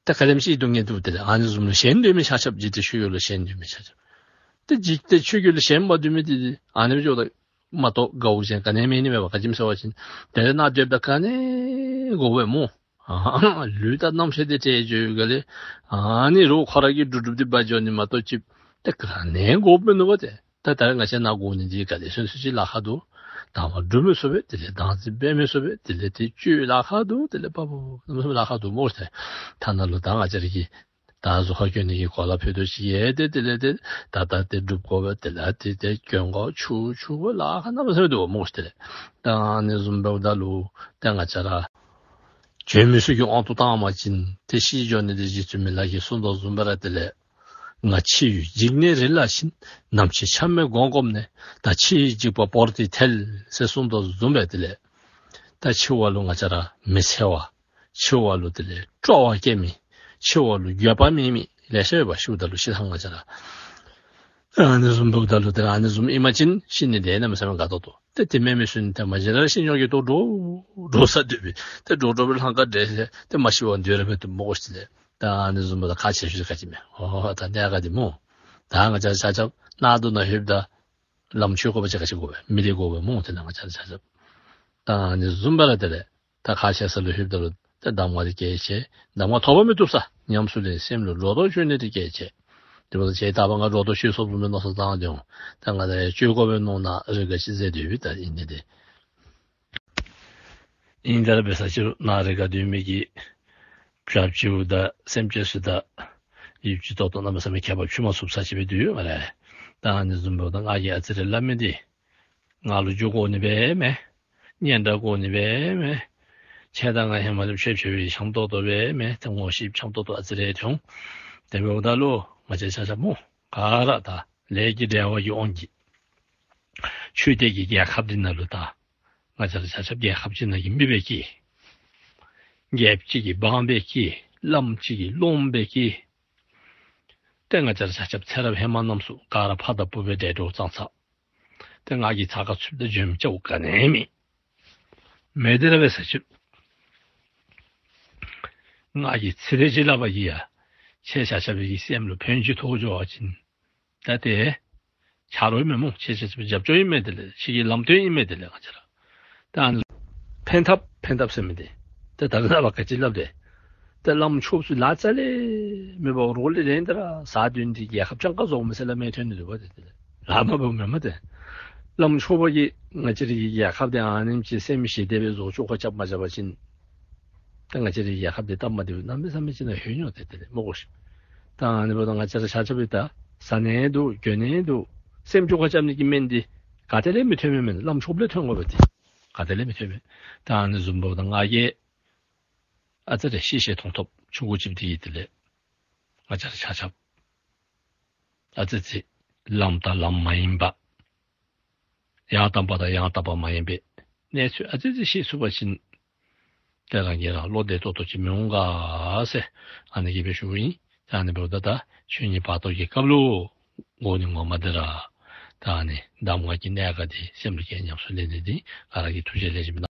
ད་ག་དེམ་ཅིག་སྡུག་བསྔལ་འདུག། དེ་ལས་ཨ་ནི་བཟུམ་ལུ་ཞེན་སྡོད་མི་ཆ་ཁྱབ་འཇིག་རྟེན་ཆོས་བརྒྱད་ལུ་ཞེན་སྡོད་མི་ཆ་ཁྱབ། ཏེ་འཇིག་རྟེན་ཆོས་བརྒྱད་ལུ་ཞེན་པ་སྡོད་མི་དེ་ཨ་ནེམ་འགྱོཝ་ད་མ་གཏོགས་དགའཝ་ཅིག་ག་ནི་མེད་ནི་མས་པ། ག་ཅི་སྨོ་ཟེར་བ་ཅིན་དེ་ལས་ནཱ་སྡོདཔ་ད་ག་ནི་དགོ་པས་སྨོ། ཨ་ལུས་དང་རྣམ་ཤེས་འདི་བྲལ་འགྱོ་བའི་སྒང་ལས་ཨ་ནི་རོགས་ཁོ་ར་གིས་སྒྲུབ་སྒྲུབ་སྟེ་འབག་འགྱོ་ནི་མ་གཏོགས་ཅིག་ཏེ་ག་ནི་དགོཔ་མིན་ནུག་པ། ཏེ་ད་ད་རེས་ང་བཅས་ནཱ་དགོ་ནི་འདི་ག་དེ་སོང་སོང་ཅིག་ལཱ་ཁག་འདུག། དང་པ་སྒྲུབ་མི་ཚུགས་པས། དེ་ལས་བདག་འཛིན་འབད་མི་ཚུགས་པས། དེ་ལས་ཏེ་སྤྱོད་ལཱ་ཁག་འདུག། དེ་ལས་པ་པ་པ་ལཱ་ཁག་འདུག་སྨོ་ཤིག། ཐ་ན་ལུ་ད་ང་བཅས་ར་གིས་ད་གཟུགས་ཁར་གྱོན་ནི་གི་གོ་ལ་ཕུད་རྡོག་ཅིག་ཡོད་དེ་དེ་ལས་ཏེ་ད་ད་ཏེ་སྒྲུབ་དགོ་པས། དེ་ལས་ཏེ་ཏེ་གྱོན་དགོ། ཆུ་ཆུ་དགོ། ལཱ་ཁག་རྣམ་པ་ཚུ་འདུག་སྨོ་ཤིག། དེ་ལས་ད་ཨ་ནི་བཟུམ་འབདཝ་ད་ལུ་ད་ང་བཅས་ར་གྱོན་མི་ཚུ་གི་དབང་དུ་བཏང་བ་ཅིན་ཏེ་ཤི་འགྱོ་ནི་འདི་རྗེ་བཙུན་མི་ལ་གིས་གསུངས་དོ་བཟུམ་སྦེ་ར་དེ་ལས་ང་འཆི་བའི་འཇིགས་ནས་རི་ལ་ཕྱིན། ནམ་འཆི་ཆ་མེད་སྒོམ་སྒོམ་ནས། ད་འཆི་བའི་འཇིགས་པ་བོར་ཏེ་ཐལ་ཟེར་གསུངས་དོ་བཟུམ་སྦེ་དེ་ལས་ད་འཆི་བ་ལུ་ང་བཅས་ར་མི་འཚེར་བ། འཆི་བ་ལུ་དེ་ལས་སྤྲོ་བ་སྐྱེ་མི། འཆི་བ་ལུ་འགྱོད་པ་མེད་མི་ལེ་ཤ་ཡོདཔ་ཤིཝ་ད་ལུ་ཤི་ཐངས་ང་བཅས་ར་ཨ་ནི་བཟུམ་འབདཝ་ད་ལུ་ཏེ་ཨ་ནི་བཟུམ་ཨིན་པ་ཅིན་ཤི་ནི་འདི་གནམ་མེད་ས་མེད་དགའ་ཏོག་ཏོ། ཏེ་དེ་མེན་མི་ཚུ་ནི་ཏེ་མ་གཞི་ར་ཤི་ནི་གི་དོགས་འདྲོག་འདྲོག་ས་སྡོད་པས། ཏེ་འདྲོག་འདྲོག་པའི་ལྷང་ཁ་འདྲེས་ཏེ་མ་ཤི་བར་སྡོད་ར་མི་བཏུབ་སྨོ་ཤིག། དེ་ལས་ད་ཨ་ནི་བཟུམ་སྦེ་ད་ཁག་ཆེ་ཤོས་ག་ཅི་སྨོ། ཨོ་ད་གནད་འགག་འདི་སྨོ། ད་ང་བཅས་ཆ་ཁྱབ་གནག་དུང་ནང་ལྷོདཔ་ད་བླམ་ཆོས་སྐོར་པ་ཅིག་ག་ཅི་དགོ་པས། མི་སྡེ་དགོ་པས་སྨོ། དེ་ལས་ང་བཅས་ཆ་ཁྱབ་ད་ཨ་ནི་བཟུམ་སྦེ་ར་དེ་ལས་ད་ཁག་ཆེ་ས་ལུ་ལྷོདཔ་ད་ལུ་ད་གདམས་ངག་འདི་གལ་ཆེ། གདམས་ངག་ཐོབ་པ་མི་བཏུབ་ས། ཉམས་སུ་ལེན། སེམས་ལུ་སྒྲོ་འདོགས་གཅོད་ནི་འདི་གལ་ཆེ། དེ་འབདཝ་ད་ཁྱེད་ད་པ་ང་སྒྲོ་འདོགས་གཅོད་ཚུགསཔ་བཟུམ་མའི་མནོ་བསམ་བཏང་སྟེ་འོང་། ད་ང་ད་གཅོད་དགོ་པས་མནོ་ན་རེས་འགའ་ཅིག་ཟད་སྡོད་པས། ད་ཨིན་ནི་འདི་ཨིན། ད་རེས་འབད་ས་ཅི་རུང་ནཱ་རེས་འགའ་སྡོད་མི་གིས་བྱ་བྱིའུ་དང་སེམས་ཅན་ཚུ་དང་ཡིབ་ཅི་ཏོག་ཏོ་གནམ་མེད་ས་མེད་ཁྱད་པར་ཕྱེ་མ་ཚུགས་ས་ཅིག་སྦེ་སྡོད་ཡོད་སྨ་རེ། ད་ཨ་ནི་བཟུམ་འབདཝ་ད་ང་གིས་ཨ་ཙི་རེ་སླབ་མི་འདི་ང་ལུ་རྒྱུ་དགོ་ནི་སྦེ་མེན། སྙན་གྲགས་དགོ་ནི་སྦེ་མེན། ཁྱེད་དང་ང་ཧེ་མ་ལས་ཕྱད་ཕྱད་པའི་འཆམ་ཏོག་ཏོ་སྦེ་མེན། ཏེ་ངོ་ཤེས་འཆམ་ཏོག་ཏོ་ཨ་ཙི་རེ་ཐོན། དེ་འབདཝ་ད་ལུ་ང་བཅས་ཆ་ཁྱབ་སྨོ་ག་ར་ད་ལས་ཀྱི་འབྲེལ་བ་གི་དབང་གིས་ཆོས་དད་ཀྱི་རྒྱལ་ཁབ་འདི་ནང་ལུ་ད་ང་བཅས་ར་ཆ་ཁྱབ་རྒྱལ་ཁབ་ཅིག་ནང་གི་མི་སྦེ་སྐྱེས། རྒྱལཔོ་ཅིག་གི་འབངས་སྦེ་སྐྱེས། བླམ་ཅིག་གི་སློབ་མ་སྦེ་སྐྱེས། ཏེ་ང་བཅས་ར་ཆ་ཁྱབ་ཚེ་རབས་ཧེ་མ་རྣམས་སུ་ག་ར་ཕ་དང་བུ་སྦེ་འདྲེས་འགྲོ་ཙང་ཙ། ཏེ་ང་གིས་ཚ་ཁ་ཚུདཔ་དང་འཇོན་མི་ཅིག་ག་ནི་མེད། མེད་དེ་ར་འབད་ས་ཅི་རུང་ང་གིས་ཚིག་རེ་ཅིག་སླབ་པ་གིས་ཡང་ཁྱེད་ཆ་ཁྱབ་ཀྱི་སེམས་ལུ་ཕན་ཅིག་ཐོགས་འགྱོ་བ་ཅིན་ད་ཏེ་ཆ་རོགས་ཨིན་མས་སྨོ། ཁྱེད་ཆ་ཁྱབ་རྒྱབ་སྐྱོར་ཨིན་མས། དེ་ལས་ཁྱེད་ཀྱི་ལམ་སྟོན་ཨིན་མས། དེ་ལས་ང་བཅས་ར་ད་ཨ་ནི་ཕན་ཐབས་ཕན་ཐབས་ཟེར་མི་འདི་ཏེ་ད་རེས་ནངས་པ་ག་ཅི་སླབ་དེས། ཏེ་བླམ་ཆོསཔ་ཚུ་ལཱ་རྩ་ལས་མེད་པར་རོགས་ལས་རན་ཏེ་ར་ཟ་སྡོད་ནི་འདི་རྒྱལ་ཁབ་སྤྱང་ཀ་བཟོཝ་མས་ཟེར་སླབ་མི་ཐོན་ནི་འདུག་པ། ཏེ་དེ་ལས་ལཱ་མ་འབདཝ་མེན་མས། ཏེ་བླམ་ཆོསཔ་གིས་ང་བཅས་རའི་རྒྱལ་ཁབ་འདི་ཨ་ནེམ་ཅིག་སེམས་ཞི་བདེ་སྦེ་བཟོ་བཅུག་ག་རྐྱབ་མ་རྐྱབ་པ་ཅིན་ད་ང་བཅས་རའི་རྒྱལ་ཁབ་འདི་སྟབས་མ་བདེཝ་གནམ་མེད་ས་མེད་ཅིག་ནང་ལྷོད་འོང་། ཏེ་དེ་ལས་སྨོ་གོ་ཤིག། ད་ཨ་ནི་འབདཝ་ད་ང་བཅས་ར་ཆ་ཁྱབ་ཀྱིས་ད་ཟ་ནི་འདུག་གྱོན་ནི་འདུག་སེམས་སྐྱོ་ག་རྐྱབ་ནི་གི་སྨན་འདི་ག་ཏེ་ལས་མི་ཐོན་མི་མེན། བླམ་ཆོསཔ་ལས་ཐོན་དགོ་པས། ཏེ་ག་ཏེ་ལས་མི་ཐོན་མེན། ད་ཨ་ནི་བཟུམ་འབདཝ་ད་ང་གིས་ཨ་ཙི་རེ་ཤེས་ཤེས་མཐོང་ཐོབ་ཆུང་ཀུ་ཅིག་འདི་གིས་དེ་ལས་ང་བཅས་ར་ཆ་ཁྱབ་ཨ་ཙི་ཅིག་ལམ་དང་ལམ་མ་ཡིན་པ་ཡང་དག་པ་དང་ཡང་དག་པ་མ་ཡིན་པའི་གནས་ཚུལ་ཨ་ཙི་ཅིག་ཤེས་ཚུགས་པ་ཅིན་ཏེ་རང་གིས་རང་བློ་བདེ་ཏོག་ཏོ་ཅིག་མི་འོང་ག་ཟེར་ཨ་ནི་གིས་སྦེ་ཞུཝ་ཨིན། ད་ཨ་ནི་འབདཝ་ད་ད་ཆོས་ཉིད་བར་དོ་གི་སྐབས་ལུ་དགོ་ནི་ངོ་མ་འདི་ར་ད་ཨ་ནི་གདམས་ངག་གི་གནད་འགག་འདི་སེམས་ལུ་བསྐྱེད་ཉམས་སུ་ལེན་ནི་འདི་ག་ར་གིས་ཐུགས་རྗེ་ལེགས་ཤོམ་གནང་།